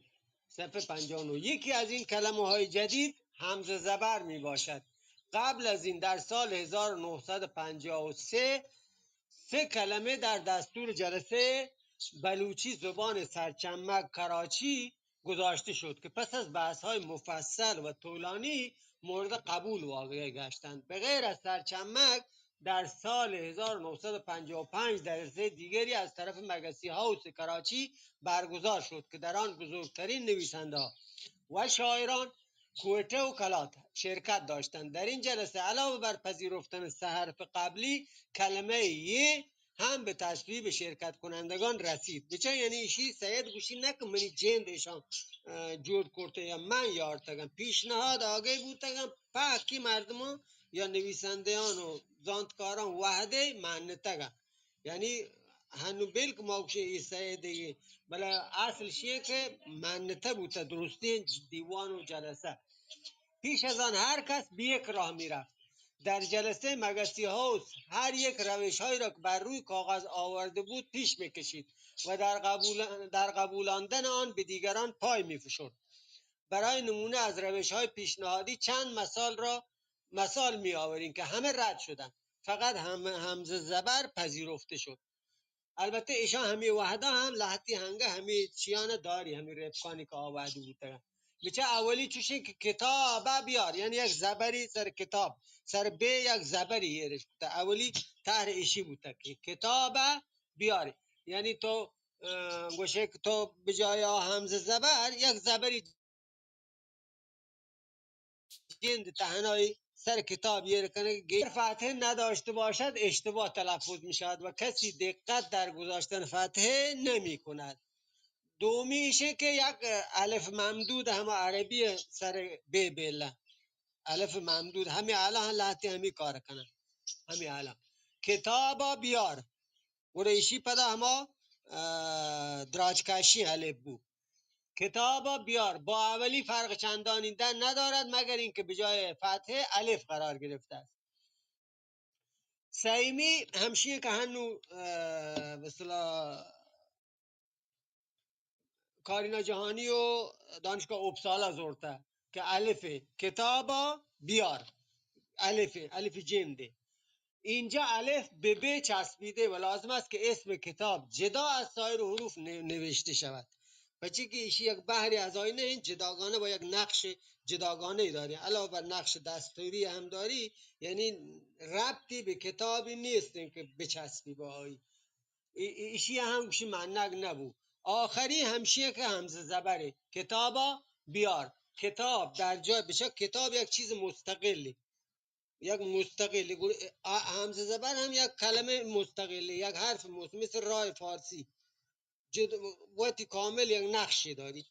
صفحه پنجاه و نه. یکی از این کلمه‌های جدید همزه زبر می‌باشد. قبل از این در سال هزار و نهصد و پنجاه و سه سه کلمه در دستور جلسهٔ بلوچی زبان سرچمک کراچی گذاشته شد که پس از بحث‌های مفصل و طولانی مورد قبول واقع گشتند. به غیر از سرچمک، در سال هزار و نهصد و پنجاه و پنج جلسهٔ دیگری از طرف مگسی هاوس کراچی برگزار شد که در آن بزرگترین نویسنده‌ها و شاعران کوئٹه و کلات شرکت داشتند. در این جلسه علاوه بر پذیرفتن سه حرف قبلی، کلمهٔ ی هم به تصویب شرکت کنندگان رسید. بچه یعنی ایشی سید گوشی نه که منی جند ایشان، اه، جوڑ کرته یا من یارتگم. پیشنهاد آگه بوتگم، پاکی مردمان یا نویسندگان و زانتکاران وحده مانتگم. یعنی هنو بلک ما گوشیں ای سید ای، بلے اصل شیئے کہ مانته بوته درستیں دیوان و جلسه. پیش از آن هر کس به یک راه می‌رفت. در جلسهٔ مگسی هاوس هر یک روش‌هایی را که بر روی کاغذ آورده بود پیش می‌کشید و در قبول-، در قبولاندن آن به دیگران پای می‌فشرد. برای نمونه از روش‌های پیشنهادی چند مثال را، مثال می‌آوریم که همه رد شدند. فقط هم-، همزه زبر پذیرفته شد. البته ایشان همی وهدا هم لهتی هنگه همی چیان داری، همی رپکانی که آ وهدی بوتگن. بچه اولی چوشین که کتابه بیار، یعنی یک زبری سر کتاب، سر به یک زبری ایرش بوته. اولی طرح ایشی بوته که کتابه بیاری. یعنی تو، اه، گوشه که تو بجای آ همزه زبر، یک زبری جند تهنایی سر کتاب ایر کنگ، غیر فتحه نداشته باشد، اشتباه تلفظ می‌شود و کسی دقت در گذاشتن فتحه نمی‌کند. دومی ایشه که یک الف ممدود همه عربی سر به بیله. الف ممدود، ہمے حالا ہم لہتے ہمے کار کنن. ہمے حالا کتابا بیار. گڑا ایشی پدا ہما، اه، دراجکشی الف بو. کتابا بیار با اولی فرق چندانی در ندارد، مگر اینکه به جای فتحه الف قرار گرفته است. سیمی ہمشی کہ ہنو، اه، مثلا کارینا جہانی و دانشگاہ اپسالا زورتہ کہ الف کتابا بیار، الف، الف جیم دے. اینجا الف به به چسبیده و لازم است که اسم کتاب جدا از سایر حروف ن-، نوشته شود. پچی که ایشی یک بحری از آینه این جداگانه و یک نقش جداگانه داری، علاوه بر نقش دستوری هم داری، یعنی ربطی به کتابی نیست که بچسبی با آیی. ای-، ای-، ایشی هم گوشی منگ نبو. آخری همشیه که همزه زبره. کتابا بیار. کتاب در جای، بچه کتاب یک چیز مستقلی. یک مستقلی. گوڑ-، ا-، همزه زبر هم یک کلمه مستقلی. یک حرف مست-، مثل رای فارسی. جد-، وتی کامل یک نقشی داری.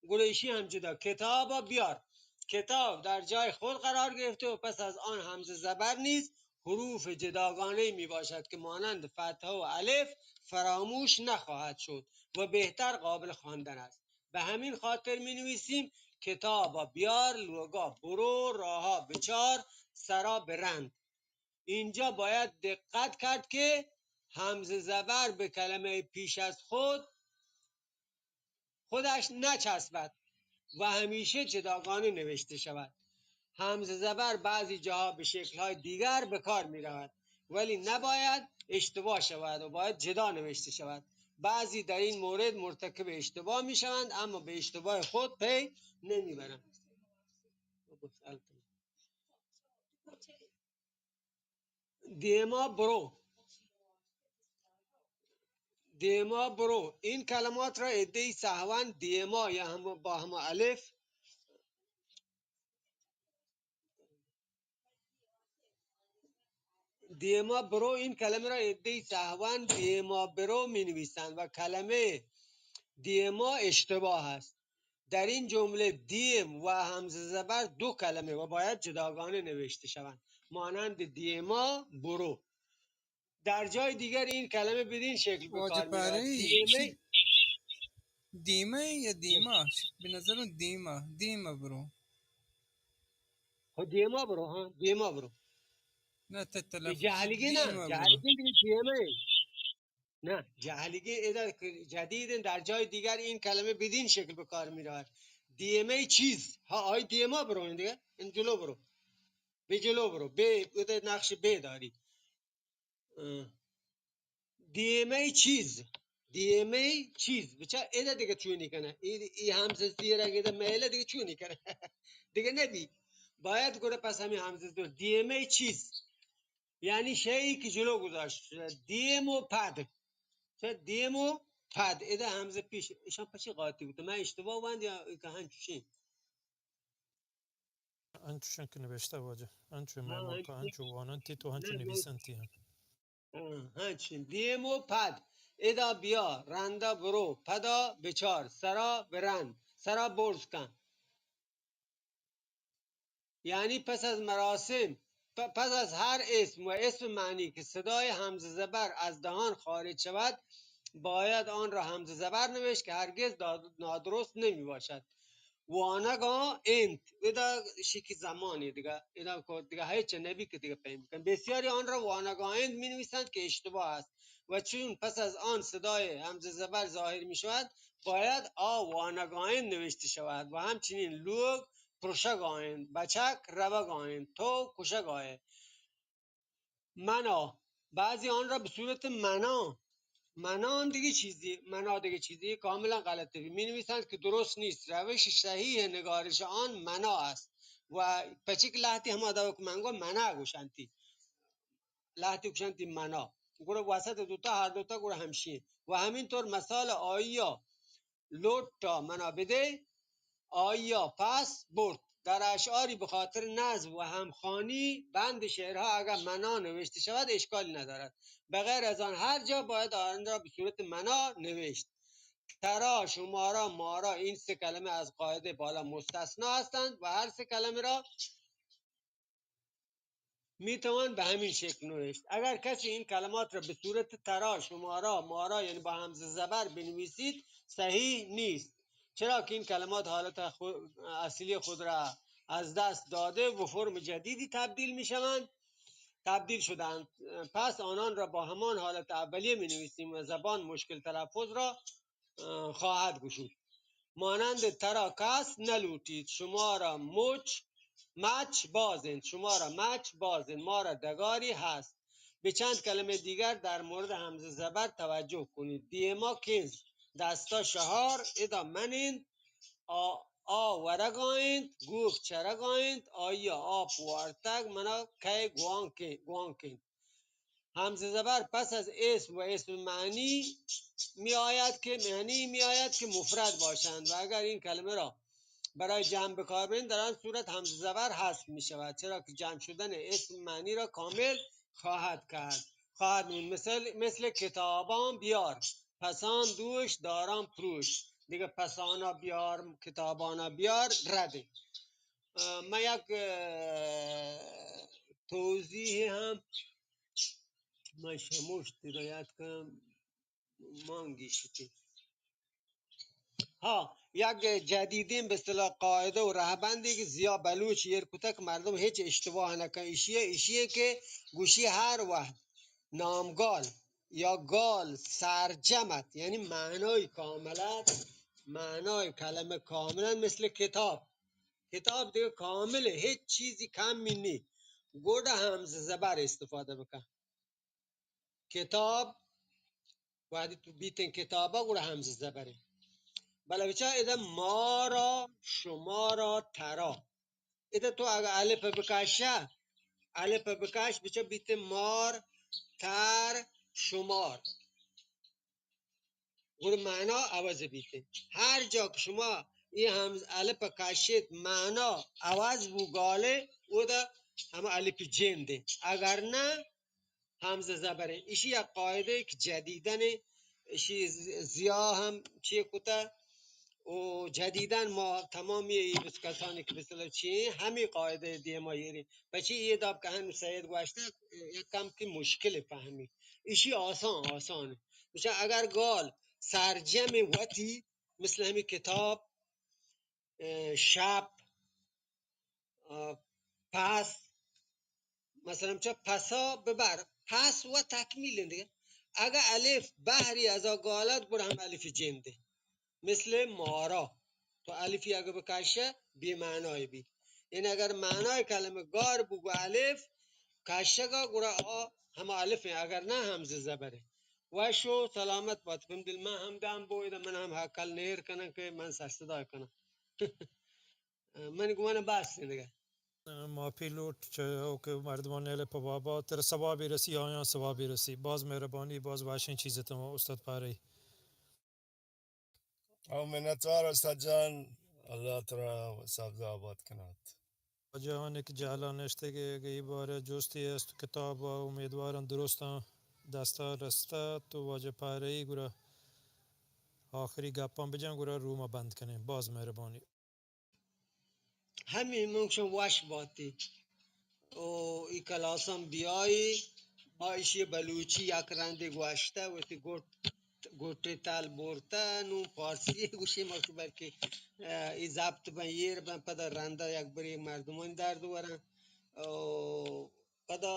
گڑا ایشی هم جدا. کتابا بیار. کتاب در جای خود قرار گرفته و پس از آن همزه زبر نیز حروف جداگانه می‌باشد که مانند فتحه و الف فراموش نخواهد شد و بهتر قابل خواندن است. به همین خاطر می‌نویسیم کتابا بیار، لوگا برو، راها بچار، سرا برند. اینجا باید دقت کرد که همزه زبر به کلمهٔ پیش از خود خودش نچسبد و همیشه جداگانه نوشته شود. همزه زبر بعضی جاها به شکل‌های دیگر به کار می‌رود، ولی نباید اشتباه شود و باید جدا نوشته شود. بعضی در این مورد مرتکب اشتباه می‌شوند، اما به اشتباه خود پی نمی‌برند. دیما برو. دیما برو. این کلمات را عده‌ای سهواً دیما یا هم با هم الف، دیما برو، این کلمه را عده‌ای سهواً دیما برو می‌نویسند و کلمهٔ دیما اشتباه است. در این جمله دیم و همزه زبر دو کلمه و باید جداگانه نوشته شوند، مانند دیما برو. در جای دیگر این کلمه بدین شکل به کار می‌رود. دیمه. دیمه یا دیما؟ به نظر من دیما، دیما برو. خو دیما برو، ها، دیما برو. نه، ته تلفظ جهلیگی نه، دیما برو. جهلیگی دیگه دیمه. نه، جهلیگی ادا جدیدن، در جای دیگر این کلمه بدین شکل به کار می‌رود. دیمه چیز. ها، آی دیما برو دیگه. این جلو برو. به جلو برو. به، ادا نقش به داری. اه. دیمه چیز. دیمه چیز. بچا ادا دیگه چونی کنه. ای، ای همزه زیر اگه ده میله دیگه چونی کنه. دیگه نبی. باید گوره پس همین همزه زیر. دیمه چیز. یعنی شیئی که جلو گذاشت. دیم و پد. چه دیم و پد. ادا همزه پیش. ایشان پچی قاطی بوده؟ من اشتباه وند یا که هنچوشی؟ انچوشن که نوشته واجه. انچو مئے ملکا انچو واننتی تو انچو نویسنتی هم. ها، هنچین. دیم و پد. ادا بیا، رندا برو، پدا بچار، سرا برند، سرا برز کن. یعنی پس از مراسم، پ-، پس از هر اسم و اسم معنی که صدای همزه زبر از دهان خارج شود، باید آن را همزه زبر نوشت که هرگز داد-، نادرست نمی‌باشد. وانگا انت، ادا شکی زمانی دیگه، ادا کو دیگه هیچ نبی که دیگه پیم کن. بسیاری آن را وانگا انت می‌نویسند که اشتباه است و چون پس از آن صدای همزه زبر ظاهر می‌شود، باید آ وانگا انت نوشته شود و همچنین لوگ پرشگا انت، بچک روگا انت، تو کشگا ئے. منا، بعضی آن را به صورت منا، منا هم دیگه چیزی، منا دیگه چیزی، کاملاً غلطه. می‌نویسند که درست نیست. روش صحیح نگارش آن منا است. و پچک لهتی هما دوا که من گو منا گوشنتی. لهتی گوشنتی منا. گوره وسط دوتا، هر دوتا گوره همشی. و همینطور مثال آیا. لوٹا منا بدے، آئیا پس برد. در اشعاری به خاطر نظم و همخوانی بند شعرها اگر منا نوشته شود اشکالی ندارد. به غیر از آن هر جا باید آن را به صورت منا نوشت. ترا، شمارا، مارا، این سه کلمه از قاعده بالا مستثنا هستند و هر سه کلمه را می‌توان به همین شکل نوشت. اگر کسی این کلمات را به صورت ترا، شمارا، مارا، یعنی با همزه زبر بنویسید، صحیح نیست، چرا که این کلمات حالت خو-، اصلی خود را از دست داده و فرم جدیدی تبدیل می‌شوند، تبدیل شدند. پس آنان را با همان حالت اولیه می‌نویسیم و زبان مشکل تلفظ را خواهد گشود. مانند ترا کس نلوٹیت، شما را مچ، مچ باز انت، شما را مچ باز انت، ما را ڈگاری هست. به چند کلمهٔ دیگر در مورد همزه زبر توجه کنید. دیما کنز، دستا شهار، ادا من انت، آ، آ ورگا انت، گوک چرگا انت، آیا آپ وارتگ، منا کئے گوانک، گوانک انت. همزه زبر پس از اسم و اسم معنی می‌آید که، معنی می‌آید که مفرد باشند و اگر این کلمه را برای جمع به کار بریم، در آن صورت همزه زبر حذف می‌شود، چرا که جمع شدن اسم معنی را کامل خواهد کرد، خواهد نمود. مثل، مثل کتابان بیار، پسان دوش، داران پروش. دیگه پسانا بیار، کتابانا بیار، رده. اه، من یک، اه، توضیح هم من شموشتی را یاد کنم، مانگی شتی. ها، یک جدیدین به اصطلاح قاعده و رهبندی که ضیا بلوچ ایر کتگ که مردم هچ اشتباه نکن. ایشی، ایشی که گوشی هر وقت نامگال یا گال سرجم ات، یعنی معنای کامل ات، معنای کلمه کامل ات، مثل کتاب. کتاب دیگه کامله، هچ چیزی کمی نی. گوڑا همزه زبر استفاده بکن. کتاب، وقتی تو بیتن کتابا، گڑا همزه زبره. بلے بچا ادا مارا، شمارا، ترا. ادا تو اگه الف بکشه، الف بکش، بچا بیتن مار، تر، شمار. گڑا معنا عوض بیت. هر جا که شما این همز الف کشید، معنا عوض بو گاله، او دا همه الف جنده. اگر نه، همز زبره. ایشی یک قاعده که جدیدن ایشی ز-، ضیا هم چی کته و جدیدن ما تمامی ای بس کسانی که مثلا چی همی قاعده دیما یری. پچی ای داب که هنو سید گوشته، یک کم که مشکل فهمی. ایشی آسان، آسانه. بچه اگر گال سرجم وتی، مثل همی کتاب، اه، شپ، اه، پس، مثلا چه پسا ببر، پس و تکمیل دیگه. اگه الف بهری از آ گالت، گڑا هم الف جنده. مثل مارا. تو الفی اگه بکشه، بی معنای بی. این اگر معنای کلمه گار بگو الف، کشگا گڑا آ همه الف ہیں، اگر نه همز زبره. وش و سلامت بات. بم دل من هم دم بوید، من هم هکل نیر کنن که من سر صدا کنن. من گمان بس دیگه. معافی لوٹ چه او که مردمان نیله په بابا، تر ثوابی رسی، آیان ثوابی رسی. باز مهربانی، باز واشین چیز تم استاد پاره. او منتوار استاد جان، الله ترا سبز آباد کنات. واجہ آنی که جهلا نشتگه، اگه ای باره جستی است، کتاب و امیدواران درستان دستا رسته، تو واجہ پاره ای گڑا آخری گپان بجن، گڑا روما بند کنین. باز مهربانی. همی من شما وش باتی. او ای کلاسان بیایی، ما ایشی بلوچی یک رندی گوشته، وتی گوٹ، گوٹی تل برته، نو پارسی گوشی ما شو بلکه، اه، ای ضبط بن، ایر بن، پدا رنده یک بری مردمان درد ورن. او پدا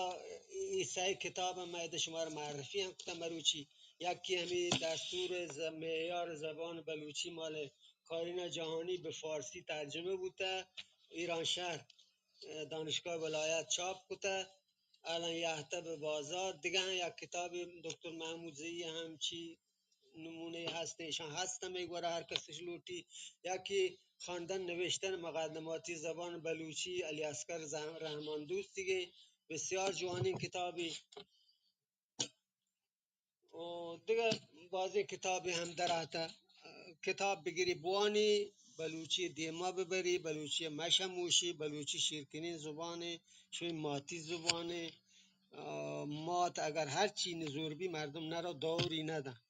ای سئے کتاب هم من ادا شما را معرفی هم کتم مروچی. یکی همی دستور ز-، معیار زبان بلوچی مال کارینا جهانی به فارسی ترجمه بوته، ایرانشهر، اه، دانشگاه ولایت چاپ کته، الان یهته به بازار. دیگه هم یک کتاب دکتر محمود زئی هم چی نمونه هست، ایشان هست همه گورا هر کسش لوٹی. یکی خواندن نوشتن مقدماتی زبان بلوچی علی اصغر زح-، رحمان دوستیگه، بسیار جوانین کتابی. و دیگه بازی کتابی هم در آتا. کتاب بگیری بوانی، بلوچی دیما ببری، بلوچی مشموشی، بلوچی شیرکنین زبانه، شوی ماتی زبانه. آ، مات اگر هر چی نزور بی، مردم نرا دوری ندن.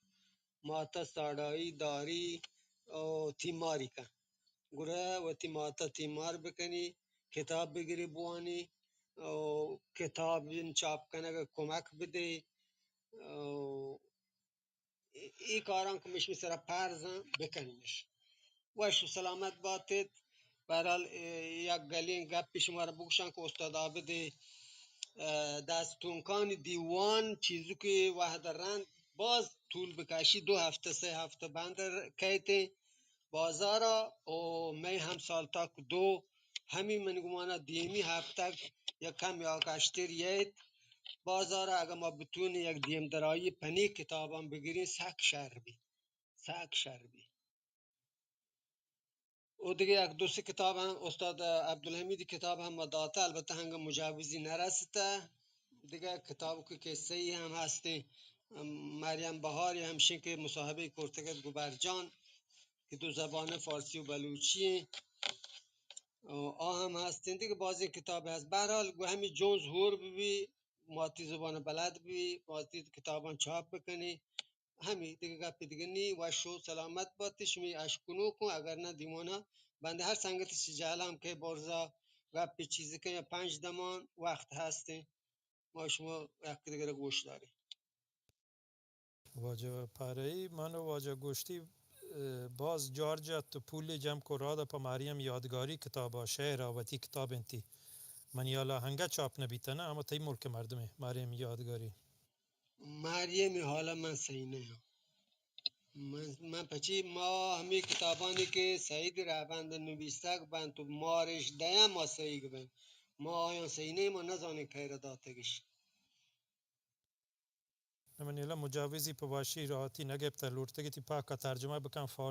ماتا ساڑایی داری و تیماری کن. گڑا وتی ماتا تیمار بکنی، کتاب بگری بوانی، او کتاب چاپ کنگ ءَ کمک بدے۔ او اے، اے کاراں کہ مشمی سرا پرزاں بکنش۔ وش و سلامت باتت۔ بہرحال، اے، یک گلیں گپے شمارا بگوشاں کہ استاد عابد، اے، دست تونکانی دیوان چیزکے وہد رند باز طول بکشی، دو ہفتہ، سہ ہفتہ بند کیت بازارا، او مئے ہم سالتاک دو، ہمی من گمانا دیمی ہفتگ یا کم یا کشتر ییت بازارا۔ اگہ ما بتونیں یک دیم درائی پنی کتاباں بگریں، سک شر بی، سک شر بی۔ او دگہ یک دو سے کتاب ہم، استاد عبدالحمید کتاب ہم ما داتہ، البتہ ہنگہ مجوزی نرستہ۔ دگہ کتاب کہ قصہ ای ہم ہستیں، مریم بہار ہمشیں کہ مصاحبہ کرتگ ات گو برجان کہ دو زبان فارسی و بلوچی ہیں۔ آ ہم ہستیں، دگہ بازیں کتاب ہست۔ بہرحال گو ہمیں جونز ہور ببی، ماتی زبان بلد ببی، ماتی کتاباں چاپ بکنی۔ ہمے دگہ گپے دگہ نی، وش و سلامت بات، شمی اشکنوکوں، اگر نہ دیوانا بندے ہر سنگت چی جہلا ہم کہ برزا گپے چیزے کہ یا پنج دمان وقت ہستیں، ما شما یک دگرا گوش داریں۔ واجہ پارئی، من و واجہ گوشتی، اه، باز جار جت و پولی جم کو رادا پہ مریم یادگاری کتابا، شعرا وتی کتاب انتی۔ منی حالا ہنگا چاپ نبیتہ نا، اما تئی ملک مردمے، مریم یادگاری۔ مریم حالا من سہی نیاں۔ من، من پچی ما ہمے کتابانی کہ سعید رہبند نبیستگ بنت و مارش دیاں ما سہیگ بیں۔ ما آیاں سہی نیں، ما نزانیں کئے را داتگش۔ نہ منی حالا مجوزی پہ واشی راحتی نگپتہ، لوٹتگی تی پاکا ترجمہ بکن فارسی